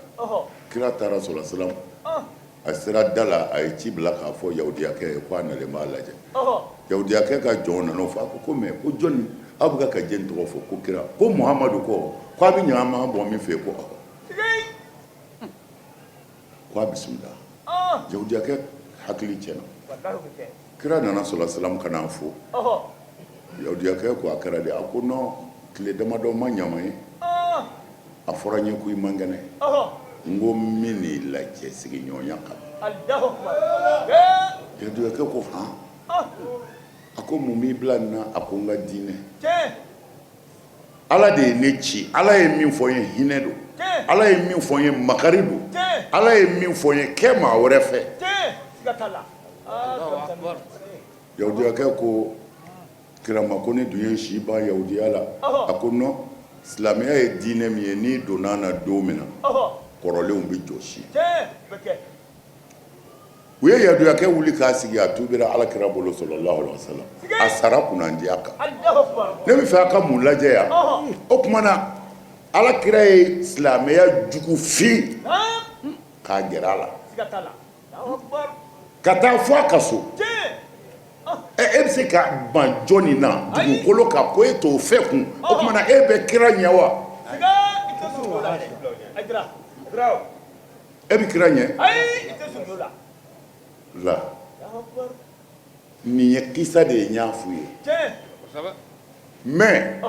Kira taara, sallallahu alaihi wasallam. A sera da la, a ye ci bila k'a fɔ yahudiyakɛ ye ko a nalen b'a lajɛ. Yahudiyakɛ ka jɔn nana o fɔ, a ko ko mais ko jɔni aw bɛ ka jɔni tɔgɔ fɔ? Ko kira, ko Muhamadu kɔ, ko a bɛ ɲama bɔ min fɛ, ko ɔhɔ, ko a bisimila. Yahudiyakɛ hakili tiɲɛna. Kira nana sɔla salam ka n'a fo. Yahudiyakɛ ko a kɛra di? A ko non, tile damadɔ ma ɲama ye, a fɔra n ye ko i man kɛnɛ, n ko n bɛ n'i lajɛ sigiɲɔgɔnya kama. Yahudiyakɛ ko han? A ko mun b'i bila nin na? A ko n ka diinɛ, Ala de ye ne ci, Ala ye min fɔ n ye hinɛ don, Ala ye min fɔ n ye makari don, Ala ye min fɔ n ye kɛ maa wɛrɛ fɛ. Yahudiyakɛ ko kira ma ko ne dun ye si ban yahudiya la. A ko non, silamɛya ye diinɛ min ye, n'i donna a na don min na, kɔrɔlenw bɛ jɔsi. U ye yahudiyakɛ wuli k'a sigi, a tuubira Ala kira bolo sallallahu alaihi wasallam, a sara kunnandiya kan. Ne bɛ fɛ a ka mun lajɛ yan? O tuma na Ala kira ye silamɛya jugu fin k'a gɛrɛ a la ka taa fɔ a ka so. Ɛ, e bɛ se ka ban jɔnni na dugukolo kan ko e t'o fɛ kun? O tuma na e bɛ kira ɲɛ wa? E bɛ kira ɲɛ la? Nin ye kisa de ye, n y'a f'u ye, mais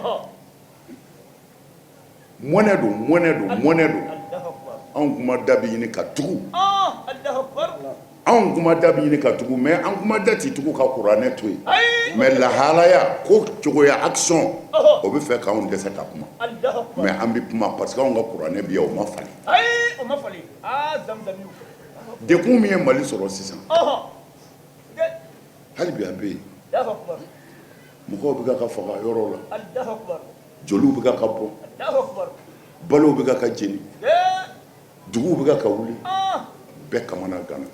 mɔnɛ don, mɔnɛ don, mɔnɛ don. Anw kuma da bɛ ɲini ka tugu, anw kuma da bɛ ɲini ka tugu, mais an kuma da tɛ tugu ka kuranɛ to yen, mais lahalaya ko cogoya action o bɛ fɛ k'anw dɛsɛ ka kuma, mais an bɛ kuma parce que anw ka kuranɛ bɛ yan, o ma falen. Degun min ye Mali sɔrɔ sisan, hali bi a bɛ yen, mɔgɔw bɛ ka faga yɔrɔ la, joliw bɛ ka bɔn, balow bɛ ka jeni, duguw bɛ ka wuli, bɛɛ kamana ganna.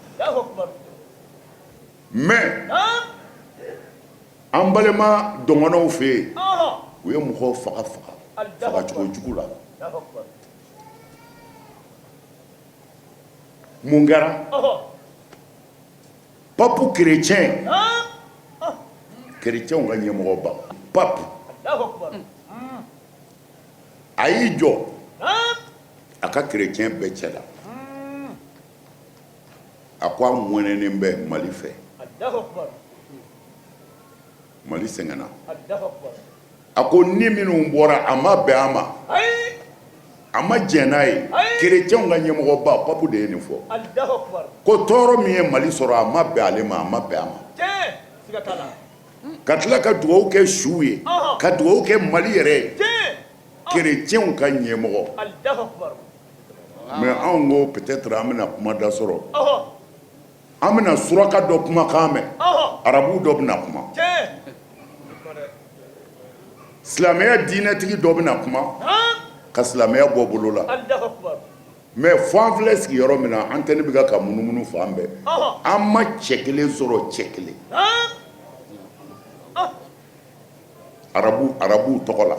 Mais an balima dɔgɔnɔw fɛ yen, u ye mɔgɔw faga faga fagacogo jugu la. Mun kɛra? Pape chrétien, chrétienw ka ɲɛmɔgɔba pape, a y'i jɔ a ka chrétien bɛɛ cɛ la, a ko a mɔnɛnen bɛ Mali fɛ, Mali sɛgɛnna. A ko ni minnu bɔra, a ma bɛn a ma, a ma jɛn n'a ye. Kerecɛnw ka ɲɛmɔgɔba pape de ye nin fɔ, ko tɔɔrɔ min ye Mali sɔrɔ, a ma bɛn ale ma, a ma bɛn a ma. Ka tila ka dugawu kɛ suw ye, ka dugawu kɛ Mali yɛrɛ ye, kerecɛnw ka ɲɛmɔgɔ. Mais anw ko peut-être an bɛna kuma da sɔrɔ, an bɛna suraka dɔ kumakan mɛn, arabu dɔ bɛna kuma, silamɛya diinɛtigi dɔ bɛna kuma ka silamɛya bɔ bolo la. Mais fo an filɛ sigiyɔrɔ min na, antenne bɛ ka munumunu fan bɛɛ, an ma cɛ kelen sɔrɔ, cɛ kelen arabu arabuw tɔgɔ la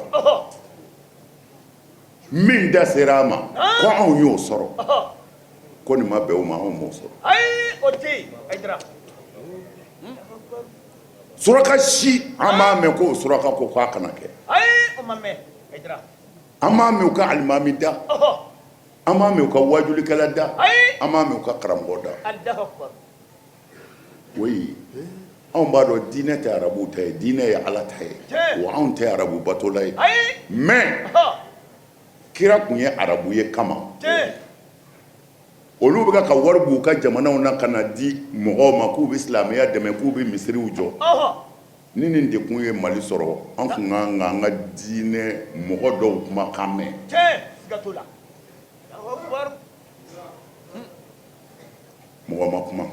min da sera a ma ko anw y'o sɔrɔ, ko nin ma bɛn o ma, anw m'o sɔrɔ. Suraka si, an m'a mɛn k'o suraka ko k'a kana kɛ. An m'a mɛn u ka alimami da, an m'a mɛn u ka wajulikɛla da, an m'a mɛn u ka karamɔgɔ da. Oui, anw b'a dɔn diinɛ tɛ arabuw ta ye, diinɛ ye Ala ta ye, wa anw tɛ arabu batola ye. Mais kira tun ye arabu ye kama, olu bɛ ka wari b'u ka jamanaw na ka na di mɔgɔw ma k'u bɛ silamɛya dɛmɛ, k'u bɛ misiriw jɔ. Ni nin degun ye Mali sɔrɔ, an tun kan ka an ka diinɛ mɔgɔ dɔw kumakan mɛn. Mɔgɔ ma kuma,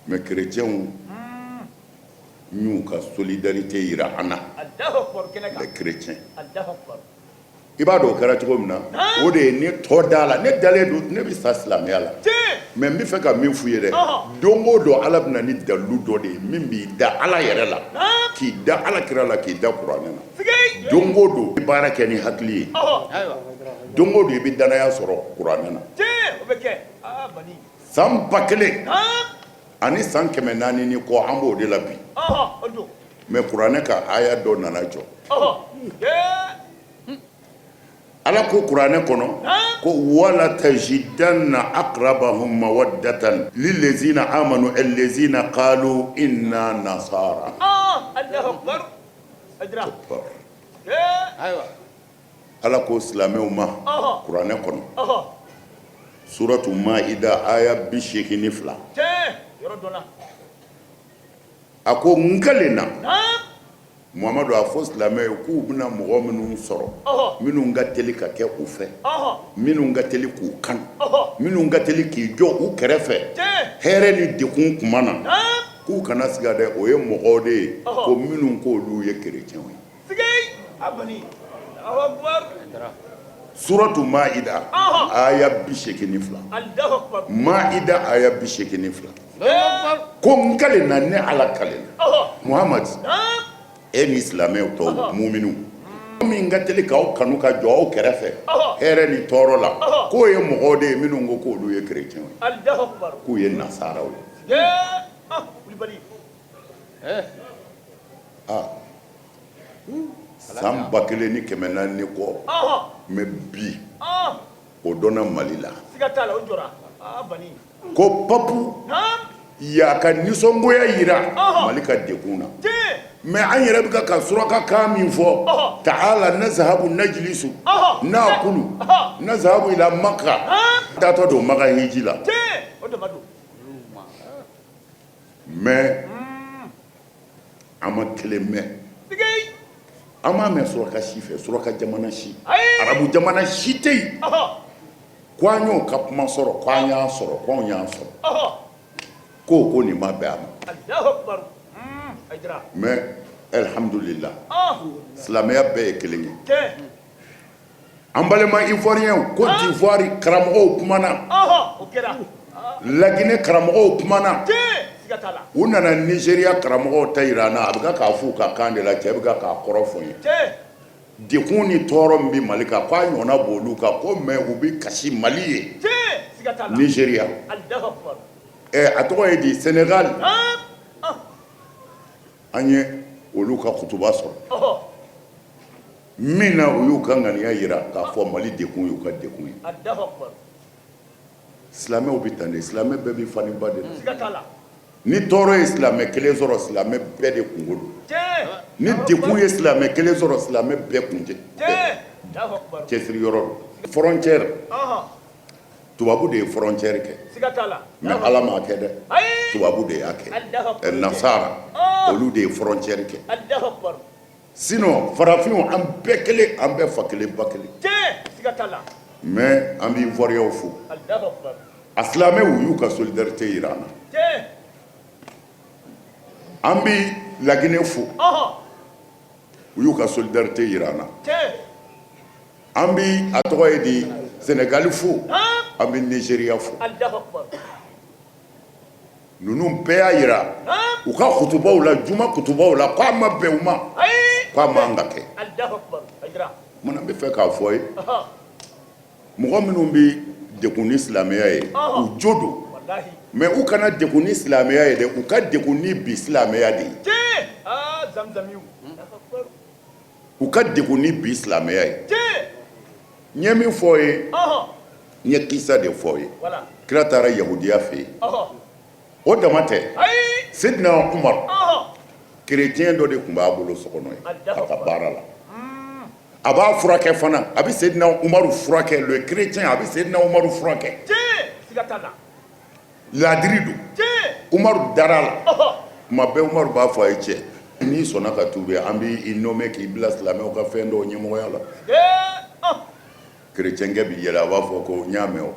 mais kerecɛnw y'u ka solidarité jira an na, les chrétiens. I b'a dɔn o kɛra cogo min na, o de ye ne tɔ da la, ne dalen don, ne bɛ sa silamɛya la, mais n bɛ fɛ ka min f'u ye dɛ, don o don Ala bɛ na ni dalilu dɔ de ye min b'i da Ala yɛrɛ la, k'i da Ala kira la, k'i da kuranɛ na. Don o don i bɛ baara kɛ ni hakili ye, don o don i bɛ danaya sɔrɔ kuranɛ na. San 1400 ni kɔ, an b'o de la bi, mais kuranɛ ka aya dɔ nana jɔ. Ala ko kuranɛ kɔnɔ ko wala tajidanna aqrabahum mawaddatan lillazina amanu allazina qalu inna nasara. Ala ko silamɛw ma kuranɛ kɔnɔ suratu maida aya 82, a ko n kalenna Muhamadu a fɔ silamɛ ye k'u bɛna mɔgɔ minnu sɔrɔ, minnu ka teli ka kɛ u fɛ, minnu ka teli k'u kanu, minnu ka teli k'i jɔ u kɛrɛfɛ hɛrɛ ni degun tuma na, k'u kana siga dɛ, o ye mɔgɔw de ye ko minnu k'olu ye kerecɛnw ye. Suratu maida aya 82, maida aya 82, ko n kalenna, ne Ala kalenna, Muhamadu e ni silamɛw tɔw muminu min ka teli k'aw kanu ka jɔ aw kɛrɛfɛ hɛrɛ ni tɔɔrɔ la, k'o ye mɔgɔw de ye minnu ko k'olu ye kerecɛnw ye, k'u ye nasaraw ye. Aa san 1400 ni kɔ, mais bi o dɔnna Mali la ko papu y'a ka nisɔngoya jira Mali ka degun na, mais an yɛrɛ bɛ ka suraka kan min fɔ, taala nazahabu najilisu naakulu nazahabu ila maka, taatɔ don Maka hiji la, mais an ma kelen mɛn, an m'a mɛn suraka si fɛ, suraka jamana si, arabu jamana si tɛ yen ko an y'o ka kuma sɔrɔ, ko an y'a sɔrɔ, ko anw y'a sɔrɔ ko nin ma bɛn a ma. Mais alhamdulillah, silamɛya bɛɛ ye kelen ye. An balima ivoirien, Côte d'Ivoire karamɔgɔw kumana, Laginɛ karamɔgɔw kumana, u nana Nizeriya karamɔgɔw ta jira an na. A bɛ k'a f'u ka kan de la, cɛ bɛ k'a kɔrɔ fɔ n ye. Degun ni tɔɔrɔ min bɛ Mali kan, k'a ɲɔgɔnna b'olu kan ko, mais u bɛ kasi Mali ye. Nizeriya, a tɔgɔ ye di, Sénégal, an ye olu ka kutuba sɔrɔ min na, u y'u ka ŋaniya jira k'a fɔ Mali degun y'u ka degun ye. Silamɛw bɛ tan de, silamɛ bɛɛ bɛ fa ni ba de la. Ni tɔɔrɔ ye silamɛ kelen sɔrɔ, silamɛ bɛɛ de kunko don. Ni degun ye silamɛ kelen sɔrɔ, silamɛ bɛɛ kun cɛsiri yɔrɔ don. Frontière, tubabu de ye frontière kɛ, mais Ala m'a kɛ dɛ, tubabu de y'a kɛ. Nasara, olu de ye frontière kɛ. Sinon farafinw, an bɛɛ kelen, an bɛɛ fa kelen ba kelen. Mais an bɛ Ivoirienw fo, a silamɛw y'u ka solidarité jira an na. An bɛ Laginɛ fo, u y'u ka solidarité jira an na. An bɛ, a tɔgɔ ye di, Sénégal fo, an bɛ Nigéria fo. Ninnu bɛɛ y'a jira u ka kutubaw la, juma kutubaw la, k'a ma bɛn u ma, k'a man ka kɛ. Munna n bɛ fɛ k'a fɔ ye, mɔgɔ minnu bɛ degun ni silamɛya ye, u jo don, mais u kana degun ni silamɛya ye dɛ, u ka degun ni bi silamɛya de ye. U ka degun ni bi silamɛya ye. N ye min fɔ ye, n ye kisa de fɔ ye. Kira taara yahudiya fɛ yen, o dama tɛ. Sidina Umar, kerecɛn dɔ de tun b'a bolo so kɔnɔ ye, a ka baara la, a b'a furakɛ fana. A bɛ Sidina Umaru furakɛ, le chrétien, a bɛ Sidina Umaru furakɛ. Laadiri don. Umaru dara a la. Tuma bɛɛ Umaru b'a fɔ a ye: cɛ, n'i sɔnna ka tuubi, an b'i nommé k'i bila silamɛw ka fɛn dɔw ɲɛmɔgɔya la. Kerecɛnkɛ bɛ yɛlɛ, a b'a fɔ ko n y'a mɛn o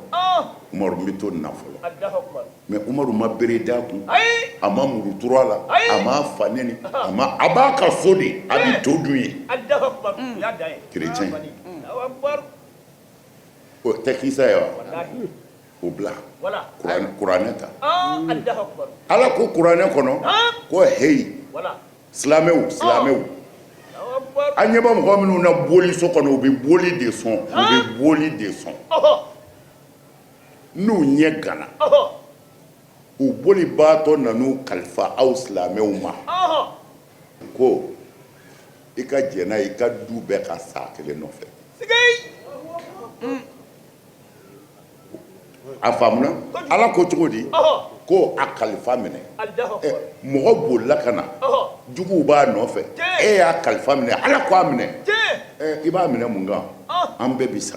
Umaru, n bɛ to nin na fɔlɔ. Mais Umaru ma bere d'a kun, a ma muru turu a la, a m'a fa neni, a ma. A b'a ka so de, a bɛ to dun ye. Chrétien o tɛ kisa ye wa? O bila, kuranɛ ta. Ala ko kuranɛ kɔnɔ ko heyi, silamɛw, silamɛw, an ɲɛ bɛ mɔgɔ minnu na boliso kɔnɔ, u bɛ boli de sɔn, u bɛ boli de sɔn. N'u ɲɛ gana, u bolibaatɔ nan'u kalifa aw silamɛw ma ko i ka jɛn n'a ye, i ka du bɛɛ ka sa kelen nɔfɛ. A faamuna? Ala ko cogo di ko a kalifa minɛ? Mɔgɔ bolila ka na, juguw b'a nɔfɛ, e y'a kalifa minɛ. Ala ko a minɛ. I b'a minɛ mun kan? An bɛɛ bi sa,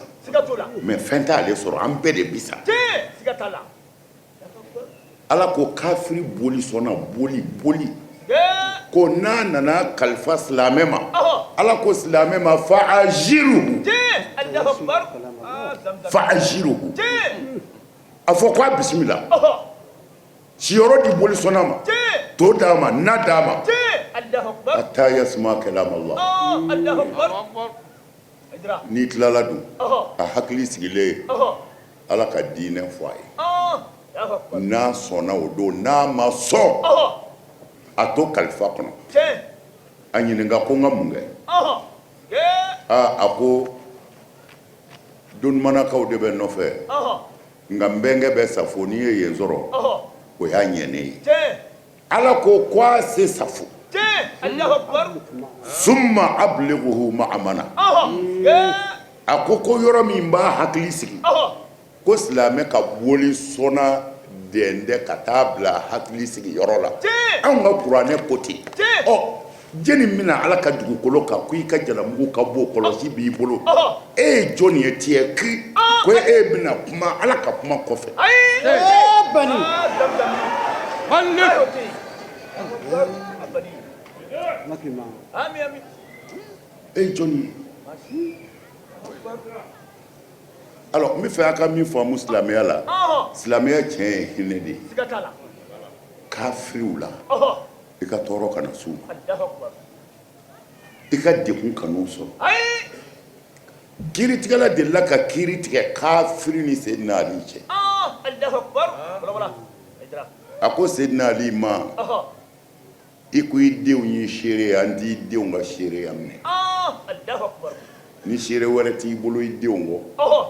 mais fɛn t'ale sɔrɔ, an bɛɛ de bi sa. Ala ko kafiri boli sɔnna boli boli ko n'a nana kalifa silamɛ ma, Ala ko silamɛ ma fa ajiruhu, fa ajiruhu, a fɔ ko a bisimila, siyɔrɔ di boli sɔnna ma, to d'a ma, na d'a ma, hatta yasma kalam Allah. N'i tilala dun, a hakili sigilen, Ala ka diinɛ fɔ a ye. N'a sɔnna o don, n'a ma sɔn, a to kalifa kɔnɔ. A ɲininka ko n ka mun kɛ? Aa, a ko donimanakaw de bɛ nɔfɛ, nka n bɛnkɛ bɛ Safo, n'i ye yen sɔrɔ, o y'a ɲɛnen ye. Ala ko ko a se Safo, summa ablighuhu ma'amana. A ko ko yɔrɔ min b'a hakili sigi, ko silamɛ ka boli sɔnna dɛndɛ ka taa bila hakili sigi yɔrɔ la. Anw ka kuranɛ ko ten. Ɔ, jɛni bɛna Ala ka dugukolo kan ko i ka jalamugu ka bon, kɔlɔsi b'i bolo, e ye jɔn ye? Tiɲɛ ki ko e bɛna kuma Ala ka kuma kɔfɛ. E ye jɔn ye? Alors, n bɛ fɛ a ka min faamu silamɛya la, silamɛya tiɲɛ ye hinɛ de ye. Kafiriw la, i ka tɔɔrɔ kana s'u ma, i ka degun kan'u sɔrɔ. Kiiritigɛla delila ka kiiri tigɛ kafiri ni Seydina Ali cɛ. A ko Seydina Ali ma, i ko i denw ye seere ye, an t'i denw ka seereya minɛ. Ni seere wɛrɛ t'i bolo i denw kɔ,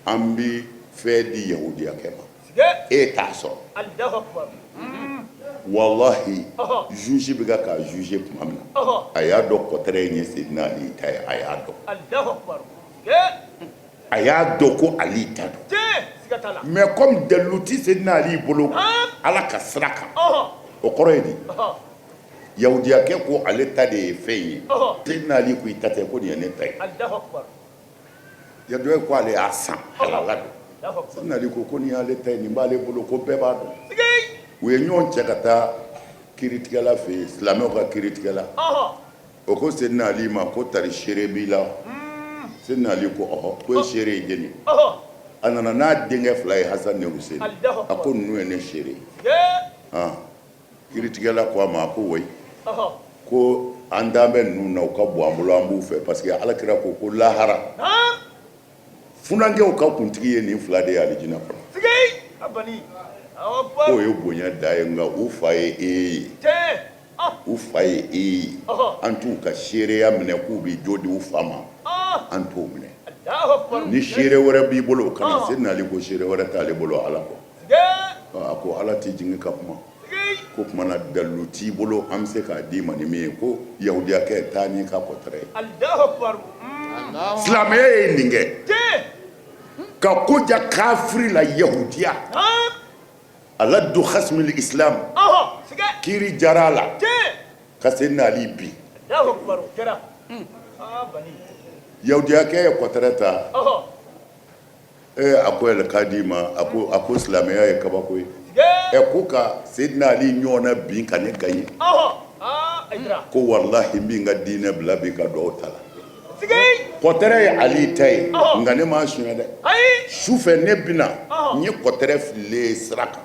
an bɛ fɛn di yahudiyakɛ ma, e t'a sɔrɔ. Walahi, juge bɛ ka k'a juger tuma min na, a y'a dɔn kɔtɛrɛ in ye Seydina Ali ta ye. A y'a dɔn, a y'a dɔn ko Ali ta don. Mais comme dalilu tɛ Seydina Ali bolo Ala ka sira kan, o kɔrɔ ye di? Yahudiyakɛ ko ale ta de ye fɛn ye. Seydina Ali ko i ta tɛ, ko nin ye ne ta ye. Yahudiyakɛ ko ale y'a san, halala don. Seydina Ali ko ko nin y'ale ta ye, nin b'ale bolo, ko bɛɛ b'a dɔn. U ye ɲɔgɔn cɛ ka taa kiiritigɛla fɛ yen, silamɛw ka kiiritigɛla. O ko Seydina Ali ma ko tari seere b'i la? Seydina Ali ko ɔhɔ. Ko e seere ye jɔni? A nana n'a denkɛ fila ye, Hasan ni Hussein. A ko ninnu ye ne seere ye. Kiiritigɛla ko a ma ko wayi, ko an dan bɛ ninnu na, u ka bon an bolo, an b'u fɛ, parce que Ala kira ko ko lahara funankɛw ka kuntigi ye nin fila de ye alijinɛ kɔnɔ. K'o ye bonya da ye, nka u fa ye e ye, u fa ye e ye, an t'u ka seereya minɛ k'u bɛ jo di u fa ma, an t'o minɛ. Ni seere wɛrɛ b'i bolo, o ka na. Seydina Ali ko seere wɛrɛ t'ale bolo Ala kɔ. A ko Ala t'i jigin ka kuma ko tuma na dalilu t'i bolo an bɛ se k'a d'i ma ni min ye. Ko yahudiyakɛ, taa n'i ka kɔtɛrɛ ye. Silamɛya ye nin kɛ ka ko ja kafiri la. Yahudiya aladu hasmil islam, kiiri jara a la ka Seydina Ali bin. Yahudiyakɛ ye kɔtɛrɛ ta. Ee, a ko k'a di ma, a ko silamɛya ye kabako ye. Ɛ, ko ka Seydina Ali ɲɔgɔn bin ka ne gagner, ko walahi n bɛ n ka diinɛ bila bi ka don aw ta la. Kɔtɛrɛ ye Ali ta ye, nka ne m'a suɲɛ dɛ. Su fɛ ne bɛna n ye kɔtɛrɛ fililen ye sira kan,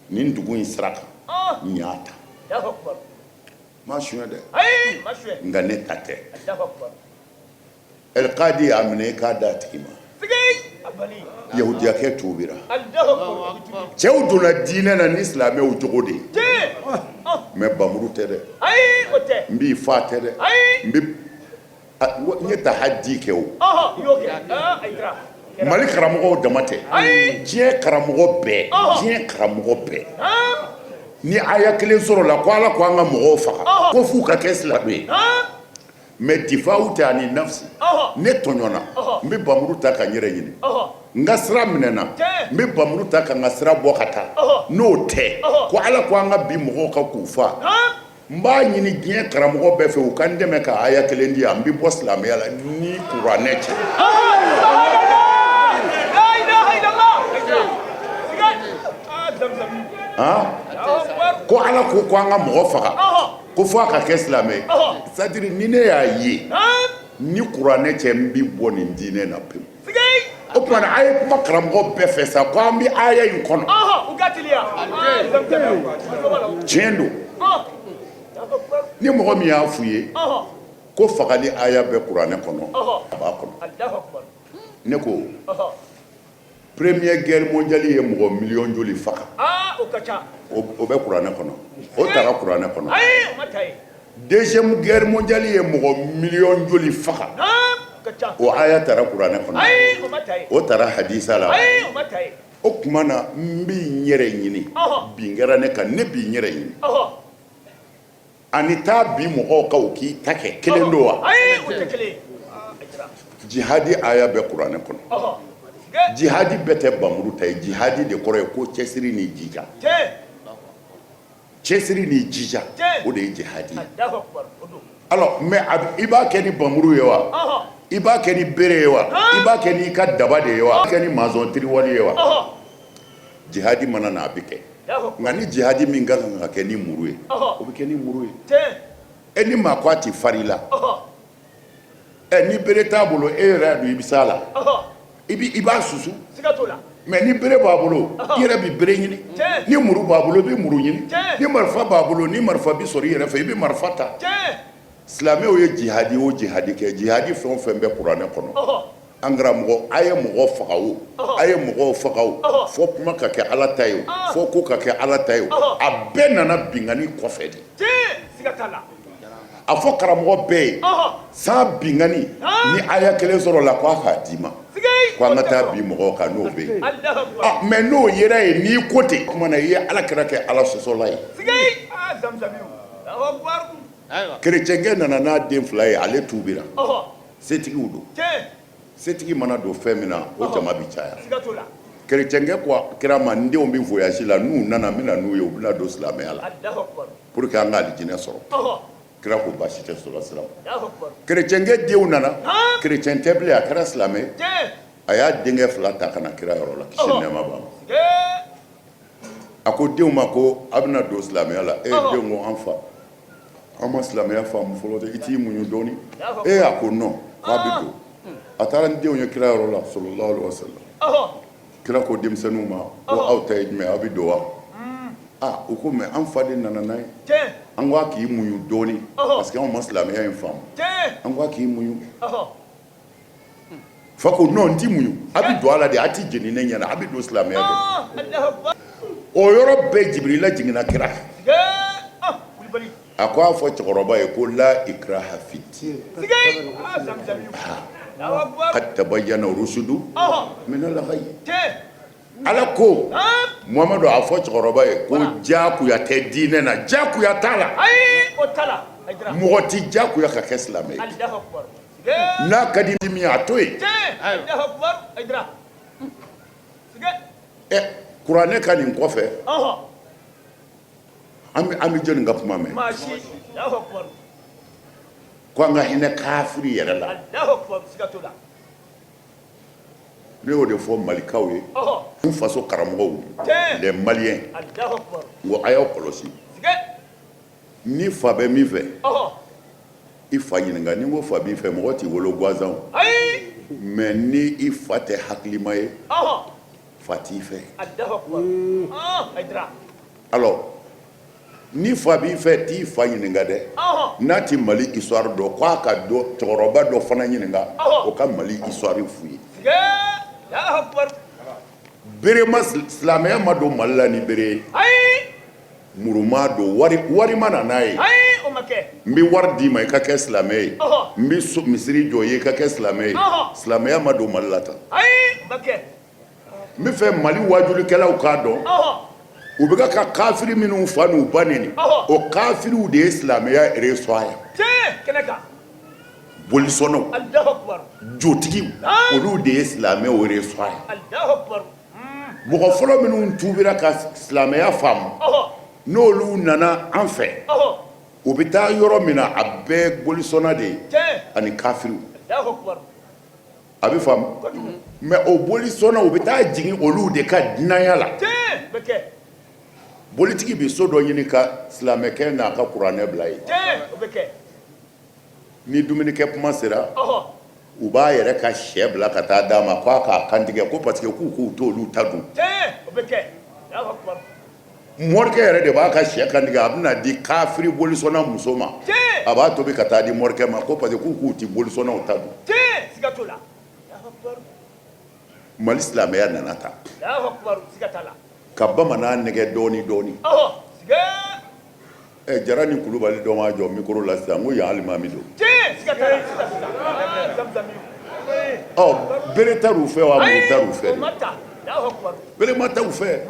nin dugu in sira kan, n y'a ta. Ma suɲɛ dɛ, nka ne ta tɛ. Ɛlikadi y'a minɛ i k'a d'a tigi ma. Yahudiyakɛ tuubira. Cɛw donna diinɛ na ni silamɛw jogo de ye, mais bamuru tɛ dɛ, n b'i fa tɛ dɛ, n bɛ n ye tahadi kɛ o. Mali karamɔgɔw dama tɛ, diɲɛ karamɔgɔ bɛɛ, diɲɛ karamɔgɔ bɛɛ, ni aya kelen sɔrɔla ko Ala ko an ka mɔgɔw faga ko f'u ka kɛ silamɛ ye, mais difawu tɛ ani nafsi. Ne tɔɲɔna, n bɛ bamuru ta ka n yɛrɛ ɲini. N ka sira minɛna, n bɛ bamuru ta ka n ka sira bɔ ka taa. N'o tɛ ko Ala ko an ka bin mɔgɔw kan k'u fa, n b'a ɲini diɲɛ karamɔgɔ bɛɛ fɛ u ka n dɛmɛ ka aya kelen di yan, n bɛ bɔ silamɛya la ni kuranɛ cɛ. Ko Ala ko ko an ka mɔgɔ faga ko fo a ka kɛ silamɛ ye, c'est à dire ni ne y'a ye ni kuranɛ cɛ, n bɛ bɔ nin diinɛ na pewu. O tuma na a ye kuma karamɔgɔ bɛɛ fɛ sa ko an bɛ aya in kɔnɔ. Tiɲɛ don, ni mɔgɔ min y'a f'u ye ko fagali aya bɛ kuranɛ kɔnɔ, a b'a kɔnɔ. Ne ko première guerre mondiale ye mɔgɔ miliyɔn joli faga? O bɛ kuranɛ kɔnɔ, o taara kuranɛ kɔnɔ. Deuxième guerre mondiale ye mɔgɔ miliyɔn joli faga? O aya taara kuranɛ kɔnɔ, o taara hadisa la. O tuma na n bɛ n yɛrɛ ɲini, bin kɛra ne kan, ne bɛ n yɛrɛ ɲini. Ani taa bin mɔgɔw kan u k'i ta kɛ kelen don wa? Jihadi aya bɛ kuranɛ kɔnɔ. Jihadi bɛɛ tɛ bamuru ta ye. Jihadi de kɔrɔ ye ko cɛsiri ni jija. Cɛsiri ni jija, o de ye jihadi ye. Alors mais i b'a kɛ ni bamuru ye wa? I b'a kɛ ni bere ye wa? I b'a kɛ n'i ka daba de ye wa? I b'a kɛ ni mazɔn tiriwali ye wa? Jihadi mana na, a bɛ kɛ. Nka ni jihadi min ka kan ka kɛ ni muru ye, o bɛ kɛ ni muru ye. E ni maa ko a tɛ fari la, ɛ ni bere t'a bolo, e yɛrɛ y'a dɔn i bɛ s'a la, i b'a susu. Mais ni bere b'a bolo, i yɛrɛ bɛ bere ɲini. Ni muru b'a bolo, i bɛ muru ɲini. Ni marifa b'a bolo, ni marifa bɛ sɔrɔ i yɛrɛ fɛ, i bɛ marifa ta. Silamɛw ye jihadi o jihadi kɛ, jihadi fɛn o fɛn bɛ kuranɛ kɔnɔ, an karamɔgɔ, a ye mɔgɔ faga o, a ye mɔgɔw faga o, fo kuma ka kɛ Ala ta ye o, fo ko ka kɛ Ala ta ye o, a bɛɛ nana binkanni kɔfɛ de. A fɔ karamɔgɔ bɛɛ ye san binkanni ni aya kelen sɔrɔ la, ko a k'a d'i ma ko an ka taa bin mɔgɔw kan, n'o bɛ yen. Mais n'o yera yen, n'i ko ten, o tuma na i ye Ala kira kɛ Ala sɔsɔla ye. Kerecɛnkɛ nana n'a den fila ye, ale tuubira. Setigiw don, setigi mana don fɛn min na, o jama bɛ caya. Kerecɛnkɛ ko kira ma, n denw bɛ voyage la, n'u nana n bɛ na n'u ye, u bɛna don silamɛya la pour que an ka alijinɛ sɔrɔ. Kira ko baasi tɛ sɔrɔ sira. Kerecɛnkɛ denw nana, kerecɛn tɛ bilen, a kɛra silamɛ. A y'a denkɛ fila ta ka na kira yɔrɔ la, kisi nɛɛma b'a ma. A ko denw ma ko a bɛna don silamɛya la. E denw ko, an fa, an ma silamɛya faamu fɔlɔ dɛ, i t'i muɲu dɔɔni. E a ko non, k'a bɛ don. A taara ni denw ye kira yɔrɔ la, sallallahu alaihi wasallam. Kira ko denmisɛnninw ma ko aw ta ye jumɛn, aw bɛ don wa? Aa, u ko mais an fa de nana n'a ye, an ko a k'i muɲu dɔɔni parce que anw ma silamɛya in faamu, an ko a k'i muɲu. Fa ko non, n ti muɲu, a bɛ don a la de, a ti jeni ne ɲɛna, a bɛ don silamɛya de. O yɔrɔ bɛɛ Jibirila jiginna kira kan, a ko a fɔ cɛkɔrɔba ye ko la ikraha fi din qad tabayyana rusudu minal ghayy. Ala ko Muhamadu, a fɔ cɛkɔrɔba ye ko jagoya tɛ diinɛ na, jagoya t'a la, mɔgɔ tɛ jagoya ka kɛ silamɛ ye. N'a ka di min ye, a to yen. Ɛ kuranɛ ka nin kɔfɛ, an bɛ jɔnni ka kuma mɛn ko an ka hinɛ kafiri yɛrɛ la? Ne y'o de fɔ malikaw ye, n faso karamɔgɔw, les Maliens, n ko a y'aw kɔlɔsi. Ni fa bɛ min fɛ, i fa ɲininka. Ni n ko fa b'i fɛ, mɔgɔ t'i wolo gansan, mais ni i fa tɛ hakilima ye, fa t'i fɛ. Alors Ni fa b'i fɛ, t'i fa ɲininka dɛ. N'a ti Mali histoire dɔn, k'a ka dɔ cɛkɔrɔba dɔ fana ɲininka, o ka Mali histoire f'u ye. Bere ma, silamɛya ma don Mali la ni bere ye. Muru ma don, wari wari ma na n'a ye. N bɛ wari d'i ma i ka kɛ silamɛ ye, n bɛ misiri jɔ i ye i ka kɛ silamɛ ye. Silamɛya ma don Mali la tan. N bɛ fɛ Mali wajulikɛlaw k'a dɔn, u bɛ ka kafiri minnu fa n'u ba neni, o kafiriw de ye silamɛya reçoit yan. Bolisɔnnaw, jotigiw, olu de ye silamɛw reçoit yan. Mɔgɔ fɔlɔ minnu tuubira ka silamɛya faamu, n'olu nana an fɛ, u bɛ taa yɔrɔ min na, a bɛɛ bolisɔnna de ye ani kafiriw. A bɛ faamu, mais o bolisɔnna, u bɛ taa jigin olu de ka dunanya la. Bolitigi bɛ so dɔ ɲini ka silamɛkɛ n'a ka kuranɛ bila yen. Ni dumunikɛ kuma sera, u b'a yɛrɛ ka shɛ bila ka taa d'a ma k'a k'a kantigɛ, ko parce que k'u k'u t'olu ta dun. Morikɛ yɛrɛ de b'a ka shɛ kantigɛ, a bɛna di kafiri bolisɔnna muso ma, a b'a tobi ka taa di morikɛ ma, ko parce que k'u k'u ti bolisɔnnaw ta dun. Mali silamɛya nana ta ka bamanan nɛgɛ dɔɔni dɔɔni. Ɛ, Jara ni Kulubali dɔ ma jɔ micro la sisan ko yan alimami don. Ɔ, bere tar'u fɛ wa, muru tar'u fɛ? Bere ma ta u fɛ.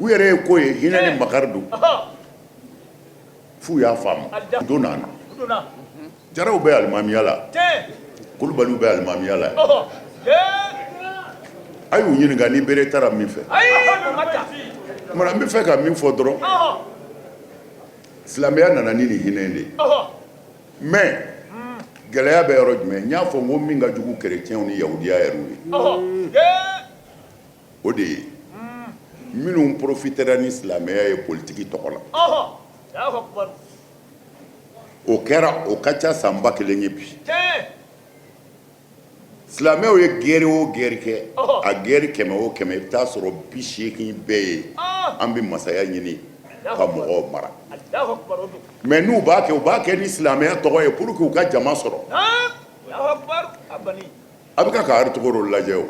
U yɛrɛ ye ko ye, hinɛ ni makari don f'u y'a faamu. Don nana, Jaraw bɛ alimamiya la, Kulubaliw bɛ alimamiya la. A y'u ɲininka ni bere taara min fɛ. Tuma n bɛ fɛ ka min fɔ dɔrɔn, silamɛya nana ni nin hinɛ de ye. Mais gɛlɛya bɛ yɔrɔ jumɛn? N y'a fɔ n ko min ka jugu kerecɛnw ni yahudiya yɛrɛw ye, o de ye minnu profitera ni silamɛya ye politiki tɔgɔ la. O kɛra, o ka ca san 1000 ye bi. Silamɛw ye guerre o guerre kɛ, a guerre 100 o 100, i bɛ taa sɔrɔ 80 bɛɛ ye an bɛ masaya ɲini ka mɔgɔw mara. Mais n'u b'a kɛ, u b'a kɛ ni silamɛya tɔgɔ ye pour que u ka jama sɔrɔ. A bɛ ka Artugrul lajɛ o.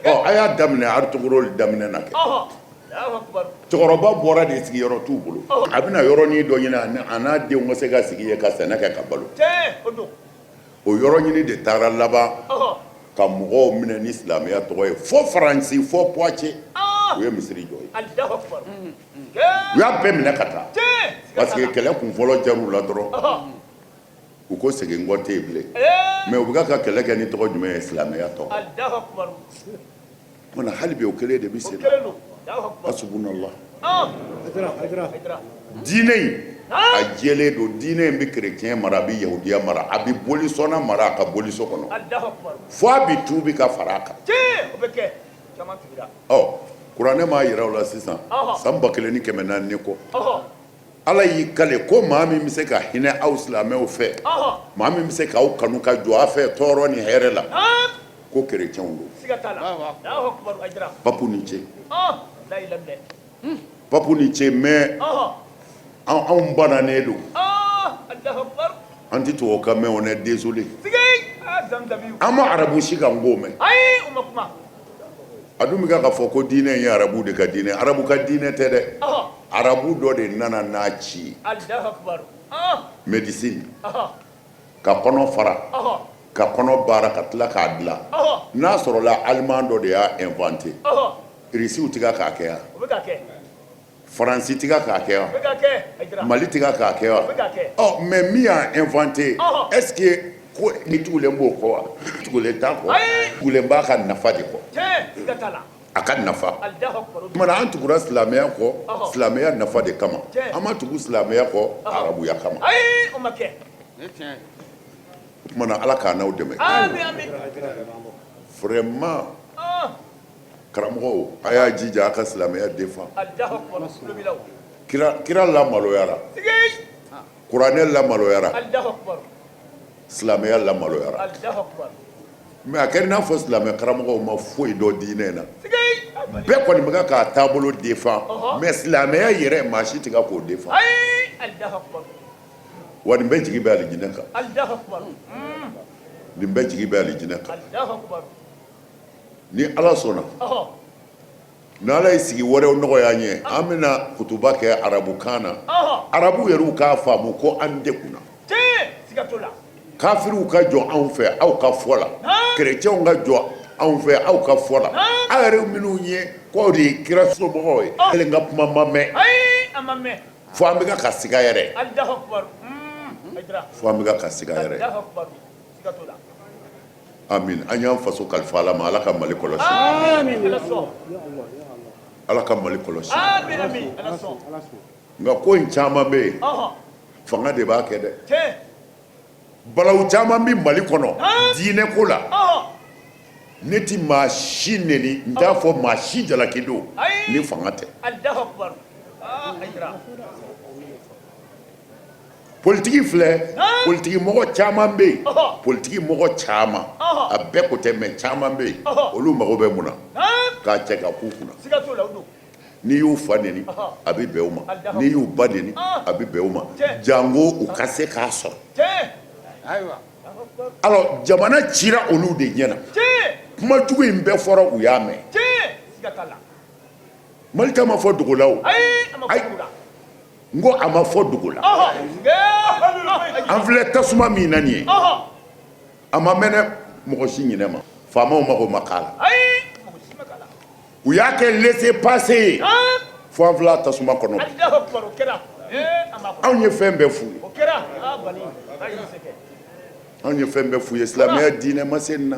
Ɔ, a y'a daminɛ Artugrul daminɛ na kɛ. Cɛkɔrɔba bɔra de, sigiyɔrɔ t'u bolo. A bɛna yɔrɔnin dɔ ɲini a n'a denw ka se ka sigi yen ka sɛnɛ kɛ ka balo. O yɔrɔ ɲini de taara laban ka mɔgɔw minɛ ni silamɛya tɔgɔ ye, fo Faransi, fo Poitiers, u ye misiri jɔ yen. U y'a bɛɛ minɛ ka taa parce que kɛlɛ kun fɔlɔ jar'u la dɔrɔn, u ko segin kɔ tɛ yen bilen. Mais u bɛ ka kɛlɛ kɛ ni tɔgɔ jumɛn ye? Silamɛya tɔgɔ. Mana hali bi o kelen de bɛ sen na. Hasbunallah. Diinɛ in a jɛlen don. Diinɛ in bɛ kerecɛn mara, a bɛ yahudiya mara, a bɛ bolisɔnna mara a ka boliso kɔnɔ, fo a bɛ tuubi ka fara a kan. Ɔ, kuranɛ m'a yira o la sisan, san 1400 ni kɔ, Ala y'i kale ko maa min bɛ se ka hinɛ aw silamɛw fɛ, maa min bɛ se k'aw kanu ka jɔ aw fɛ tɔɔrɔ ni hɛrɛ la, ko kerecɛnw don. Papu ni ce, papu ni ce. Mais anw bananen don, an tɛ tubabukan mɛn, on est désolé. An ma arabu si kan ko mɛn. A dun bɛ ka fɔ ko diinɛ ye arabu de ka diinɛ. Arabu ka diinɛ tɛ dɛ, arabu dɔ de nana n'a ci ye. Médecine, ka kɔnɔ fara, ka kɔnɔ baara, ka tila k'a dilan, n'a sɔrɔla allemand dɔ de y'a inventé, irisiw tɛ k'a kɛ yan, Faransi tɛ k'a kɛ wa, Mali tɛ k'a kɛ wa? Ɔ, mais min y'a inventé, est ce que ko ni tugulen b'o kɔ wa? Tugulen t'a kɔ, tugulen b'a ka nafa de kɔ, a ka nafa. Tuma an tugura silamɛya kɔ silamɛya nafa de kama, an ma tugu silamɛya kɔ arabuya kama. O tuma na, Ala k'a n'aw dɛmɛ vraiment. Karamɔgɔw, a y'a jija a ka silamɛya défend. Kira, kira lamaloyara, kuranɛ lamaloyara, silamɛya lamaloyara. Mais a kɛra i n'a fɔ silamɛ karamɔgɔw ma foyi dɔn diinɛ na. Bɛɛ kɔni bɛ k'a taabolo défend, mais silamɛya yɛrɛ maa si tɛ k'o défend. Wa nin bɛɛ jigi bɛ alijinɛ kan, nin bɛɛ jigi bɛ alijinɛ kan. Ni Ala sɔnna, ni Ala ye sigi wɛrɛw nɔgɔya an ye, an bɛna kutuba kɛ arabukan na, arabu yɛrɛw k'a faamu ko an degunna. Kafiriw ka jɔ anw fɛ aw ka fɔ la, kerecɛnw ka jɔ anw fɛ aw ka fɔ la, aw yɛrɛ minnu ye k'aw de ye kira somɔgɔw ye, kelen ka kuma ma mɛn fo an bɛ ka siga yɛrɛ, fo an bɛ ka siga yɛrɛ. Amin. An y'an faso kalifa Ala ma, Ala ka Mali kɔlɔsi, Ala ka Mali kɔlɔsi. Nka ko in caman bɛ yen, fanga de b'a kɛ dɛ. Balawu caman bɛ Mali kɔnɔ diinɛ ko la. Ne tɛ maa si neni, n t'a fɔ maa si jalaki don ni fanga tɛ. Politigi filɛ, politigi mɔgɔ caman bɛ yen, politigi mɔgɔ caman, a bɛɛ ko tɛ, mais caman bɛ yen, olu mago bɛ mun na? K'a cɛ ka k'u kunna. N'i y'u fa neni, a bɛ bɛn u ma, n'i y'u ba neni, a bɛ bɛn u ma, janko u ka se k'a sɔrɔ. Alors jamana cira olu de ɲɛ na, kuma jugu in bɛɛ fɔra, u y'a mɛn. Mali ta ma fɔ dogo la o, ayi, n ko a ma fɔ dogo la. An filɛ tasuma min na nin ye, a ma mɛnɛ mɔgɔ si ɲinɛ ma. Faamaw mago ma k'a la, u y'a kɛ laissez-passer ye fo an filɛ tasuma kɔnɔ. Anw ye fɛn bɛɛ f'u ye, anw ye fɛn bɛɛ f'u ye. Silamɛya diinɛ ma se nin na.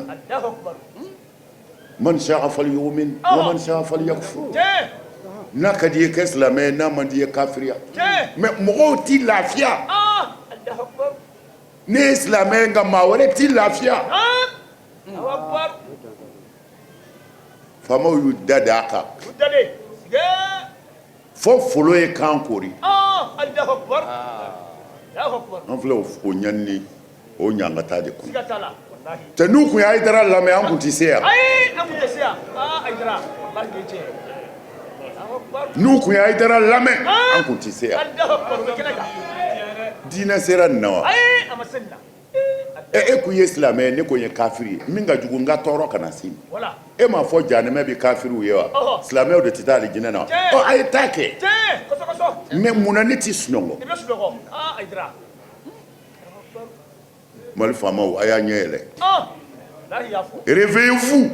Man sha'a falyu'min wa man sha'a falyakfur. N'a ka di i ye kɛ silamɛ ye, n'a man di i ye kafiriya. Mais mɔgɔw t'i lafiya. Ne ye silamɛ ye, nka maa wɛrɛ t'i lafiya. Faamaw y'u da da a kan fo folo ye kan koori. An filɛ o ɲani o ɲangata de kɔnɔ. Cɛ, n'u tun ye Hayidara lamɛn, an tun tɛ se yan. N'u tun ye Hayidara lamɛn, an tun tɛ se yan. Diinɛ sera nin na wa? E ko i ye silamɛ ye, ne ko n ye kafiri ye, min ka jugu n ka tɔɔrɔ kana se e m'a fɔ janɛmɛ bɛ kafiriw ye wa? Silamɛw de tɛ taa alijinɛ na wa? Ɔ, a ye taa kɛ, mais mun na ne tɛ sunɔgɔ? Mali faamaw, a y'a ɲɛ yɛlɛ, réveillez-vous.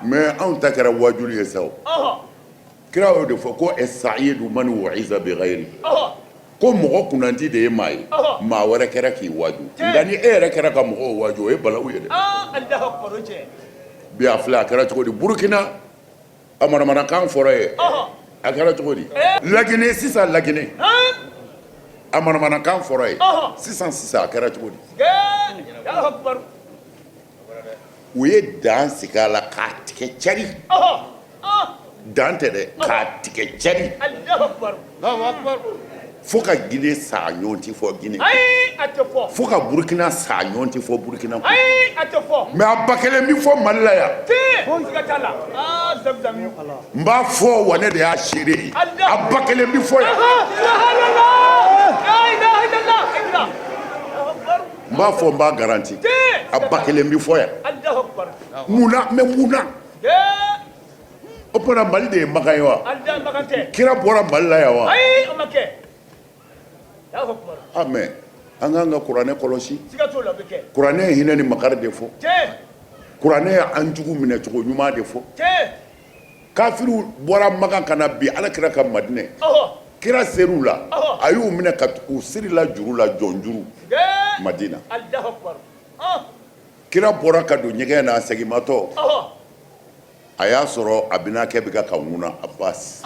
Mais anw ta kɛra wajuli ye sa. Kira y'o de fɔ ko as-sa'idu man wu'iza bi ghayri, ko mɔgɔ kunnandi de ye maa ye, maa wɛrɛ kɛra k'i waaju. Nka ni e yɛrɛ kɛra ka mɔgɔw waaju, o ye balawu ye dɛ. Bi a filɛ, a kɛra cogo di Burukina? A manamanakan fɔra ye, a kɛra cogo di Laginɛ sisan? Laginɛ, a manamanakan fɔra ye sisan sisan, a kɛra cogo di? U ye dan sigi a la k'a tigɛ cari. Dan tɛ dɛ, k'a tigɛ cari fo ka Gine sa ɲɔgɔn tɛ fɔ Gine, fo ka Burukina sa ɲɔgɔn tɛ fɔ Burukina, mais a ba kelen bɛ fɔ Mali la yan. N b'a fɔ wa, ne de y'a seere ye, a ba kelen bɛ fɔ yan. N b'a fɔ, n b'a garanti, a ba kelen bɛ fɔ yan. Mun na? Mais mun na? O tuma Mali de ye Makan ye wa? Kira bɔra Mali la yan wa? Ah, mais an k'an ka kuranɛ kɔlɔsi. Kuranɛ ye hinɛ ni makari de fɔ. Kuranɛ ye an jugu minɛ cogo ɲuman de fɔ. Kafiriw bɔra Makan ka na bi Ala kira ka Madinɛ. Kira ser'u la, a y'u minɛ ka u sirila juru la, jɔn juru, Madina. Kira bɔra ka don ɲɛgɛn na, a seginmatɔ, a y'a sɔrɔ a binaakɛ bɛ ka ŋuna, Abbas.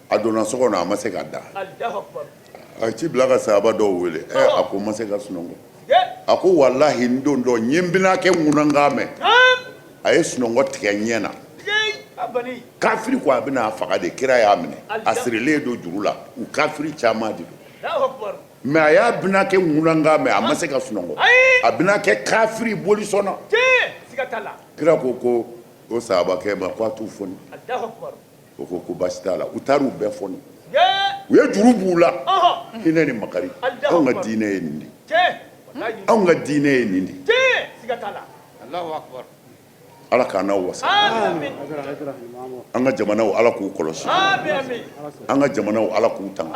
A donna so kɔnɔ, a ma se ka da. A ye ci bila ka sahaba dɔw wele. Ɛ, a ko n ma se ka sunɔgɔ. A ko walahi, n don dɔ n ye n binaakɛ ŋunankan mɛn. A ye sunɔgɔ tigɛ ɲɛ na. Kafiri ko a bɛna a faga de. Kira y'a minɛ, a sirilen don juru la. U kafiri caman de don. Mais a y'a binaakɛ ŋunankan mɛn, a ma se ka sunɔgɔ. A binaakɛ kafiri bolisɔnna. Kira ko ko o sahabakɛ ma ko a t'u foni. O ko ko baasi t'a la. U taar'u bɛɛ foni, u ye juru b'u la. Hinɛ ni makari, anw ka diinɛ ye nin de, anw ka diinɛ ye nin de. Ala k'an n'aw wasa. An ka jamanaw, Ala k'u kɔlɔsi. An ka jamanaw, Ala k'u tanga.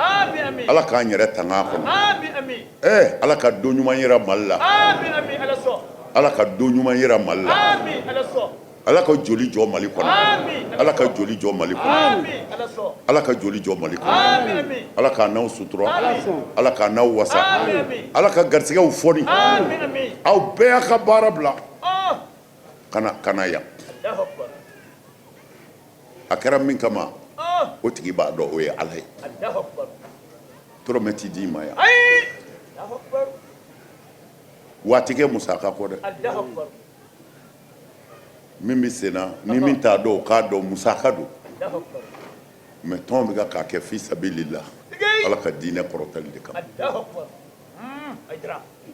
Ala k'an yɛrɛ tanga a kɔnɔ. Ɛɛ, Ala ka don ɲuman yira Mali la. Ala ka don ɲuman yira Mali la. Ala ka joli jɔ Mali kɔnɔ. Ala ka joli jɔ Mali kɔnɔ. Ala ka joli jɔ Mali kɔnɔ. Ala k'an n'aw sutura. Ala k'an n'aw wasa. Ala ka garisɛgɛw foni. Aw bɛɛ y'a ka baara bila ka na yan. A kɛra min kama, o tigi b'a dɔn, o ye Ala ye. Dɔrɔmɛ ti d'i ma yan. Waati kɛ musaka kɔ dɛ. Min bɛ sen na ni min t'a dɔn, o k'a dɔn musaka don. Mais tɔn bɛ k'a kɛ fi sabilillah, Ala ka diinɛ kɔrɔtali de kama.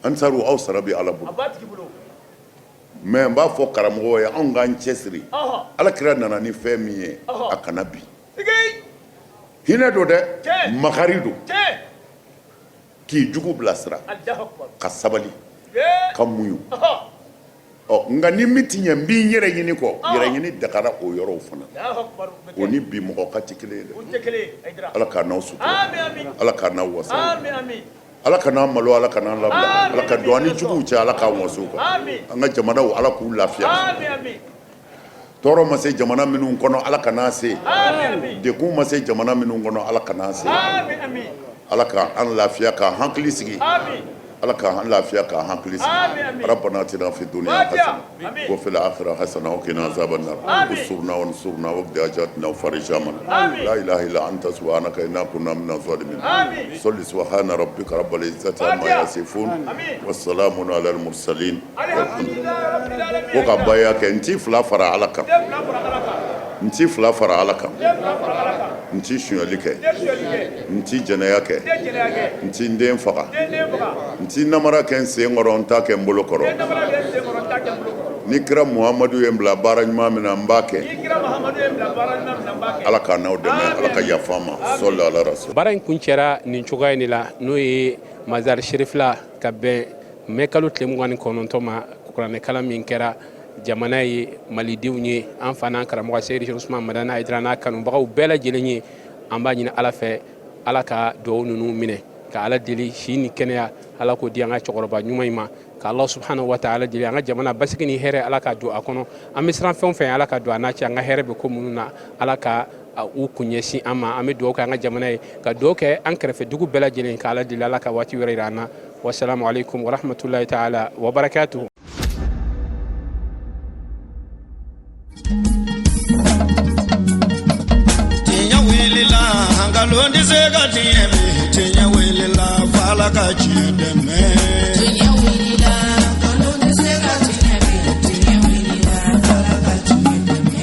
Ansaru, aw sara bɛ Ala bolo. Mais n b'a fɔ karamɔgɔ ye, anw k'an cɛsiri. Ala kira nana ni fɛn min ye, a kana bi. Hinɛ don dɛ, makari don, k'i jugu bilasira, ka sabali, ka muɲu. Ɔ, nka ni min ti ɲɛ, n b'i yɛrɛ ɲini kɔ. Yɛrɛ ɲini dagara o yɔrɔw fana. O ni bi mɔgɔ ka ti kelen ye dɛ. Ala k'a n'aw sutura. Ala k'a n'aw wasa. Ala kana an malo, Ala kana an labila. Ala ka don an ni juguw cɛ, Ala k'an waso kan. An ka jamanaw, Ala k'u lafiya. Tɔɔrɔ ma se jamana minnu kɔnɔ, Ala kana se. Degun ma se jamana minnu kɔnɔ, Ala kana se. Ala ka an lafiya, k'an hakili sigi. Ala k'an lafiya, k'an hakili sigi. Rabbana atina fi dunya hasana wa fil akhirati hasana wa qina azaban nar. Unsurna wansurna waqdi hajatna wa farij hamana. La ilaha illa anta subhanaka inna kunna minaz zalimin. Salli subhana rabbika rabbil izzati amma yasifun wa salamun alal mursalin. Ko ka baya kɛ, n ti fila fara Ala kan, n ti fila fara Ala kan, n ti sonyali kɛ, n ti jɛnɛya kɛ, n ti n den faga, n ti namara kɛ n sen kɔrɔ, n t'a kɛ n bolo kɔrɔ. Ni kira Muhamadu ye n bila baara ɲuman min na, n b'a kɛ. Ala k'a n'aw dɛmɛ, Ala ka yafa an ma. Sɔli ala rasul. Baara in kuncɛra nin cogoya in de la, n'o ye Mazari Sherifila, ka bɛn mɛ kalo tile 29 ma. Kuranɛkalan min kɛra jamana ye, malidenw ye, an fa n'an karamɔgɔ Seyidi Usman Madani Hayidara n'a kanubagaw bɛɛ lajɛlen ye, an b'a ɲini Ala fɛ, Ala ka dugawu ninnu minɛ, ka Ala deli si ni kɛnɛya, Ala k'o di an ka cɛkɔrɔba ɲuman in ma, ka Ala subhanahu wa ta'ala deli an ka jamana basigi ni hɛrɛ, Ala ka don a kɔnɔ. An bɛ siran fɛn o fɛn, Ala ka don a n'a cɛ. An ka hɛrɛ bɛ ko minnu na, Ala ka u kun ɲɛsin an ma. An bɛ dugawu kɛ an ka jamana ye, ka dugawu kɛ an kɛrɛfɛ dugu bɛɛ lajɛlen, ka Ala deli, Ala ka waati wɛrɛ jira an na. Wasalamu alaikum warahmatullahi ta'ala wa barakatuhu. Tiɲɛ wulila, nkalon tɛ se ka tiɲɛ bi. Tiɲɛ wulila, f'Ala ka tiɲɛ dɛmɛ. Tiɲɛ wulila, nkalon tɛ se ka tiɲɛ bi. Tiɲɛ wulila, f'Ala ka tiɲɛ dɛmɛ.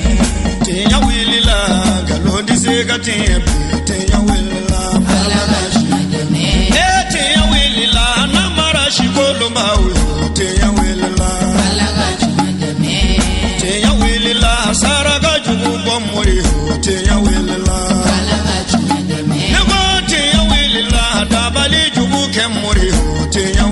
Tiɲɛ wulila, nkalon tɛ se ka tiɲɛ bi. Tiɲɛ wulila, Ala ka tiɲɛ dɛmɛ. Ne tiɲɛ wulila, namara sikolonbaw yo. Tiɲɛ wulila, Ala ka tiɲɛ dɛmɛ. Tiɲɛ wulila, saraka jugu bɔ mori yo. Tiɲɛ wulila, Ala ka tiɲɛ dɛmɛ. Ne ko tiɲɛ wulila, dabali jugu kɛ mori yo. Tiɲɛ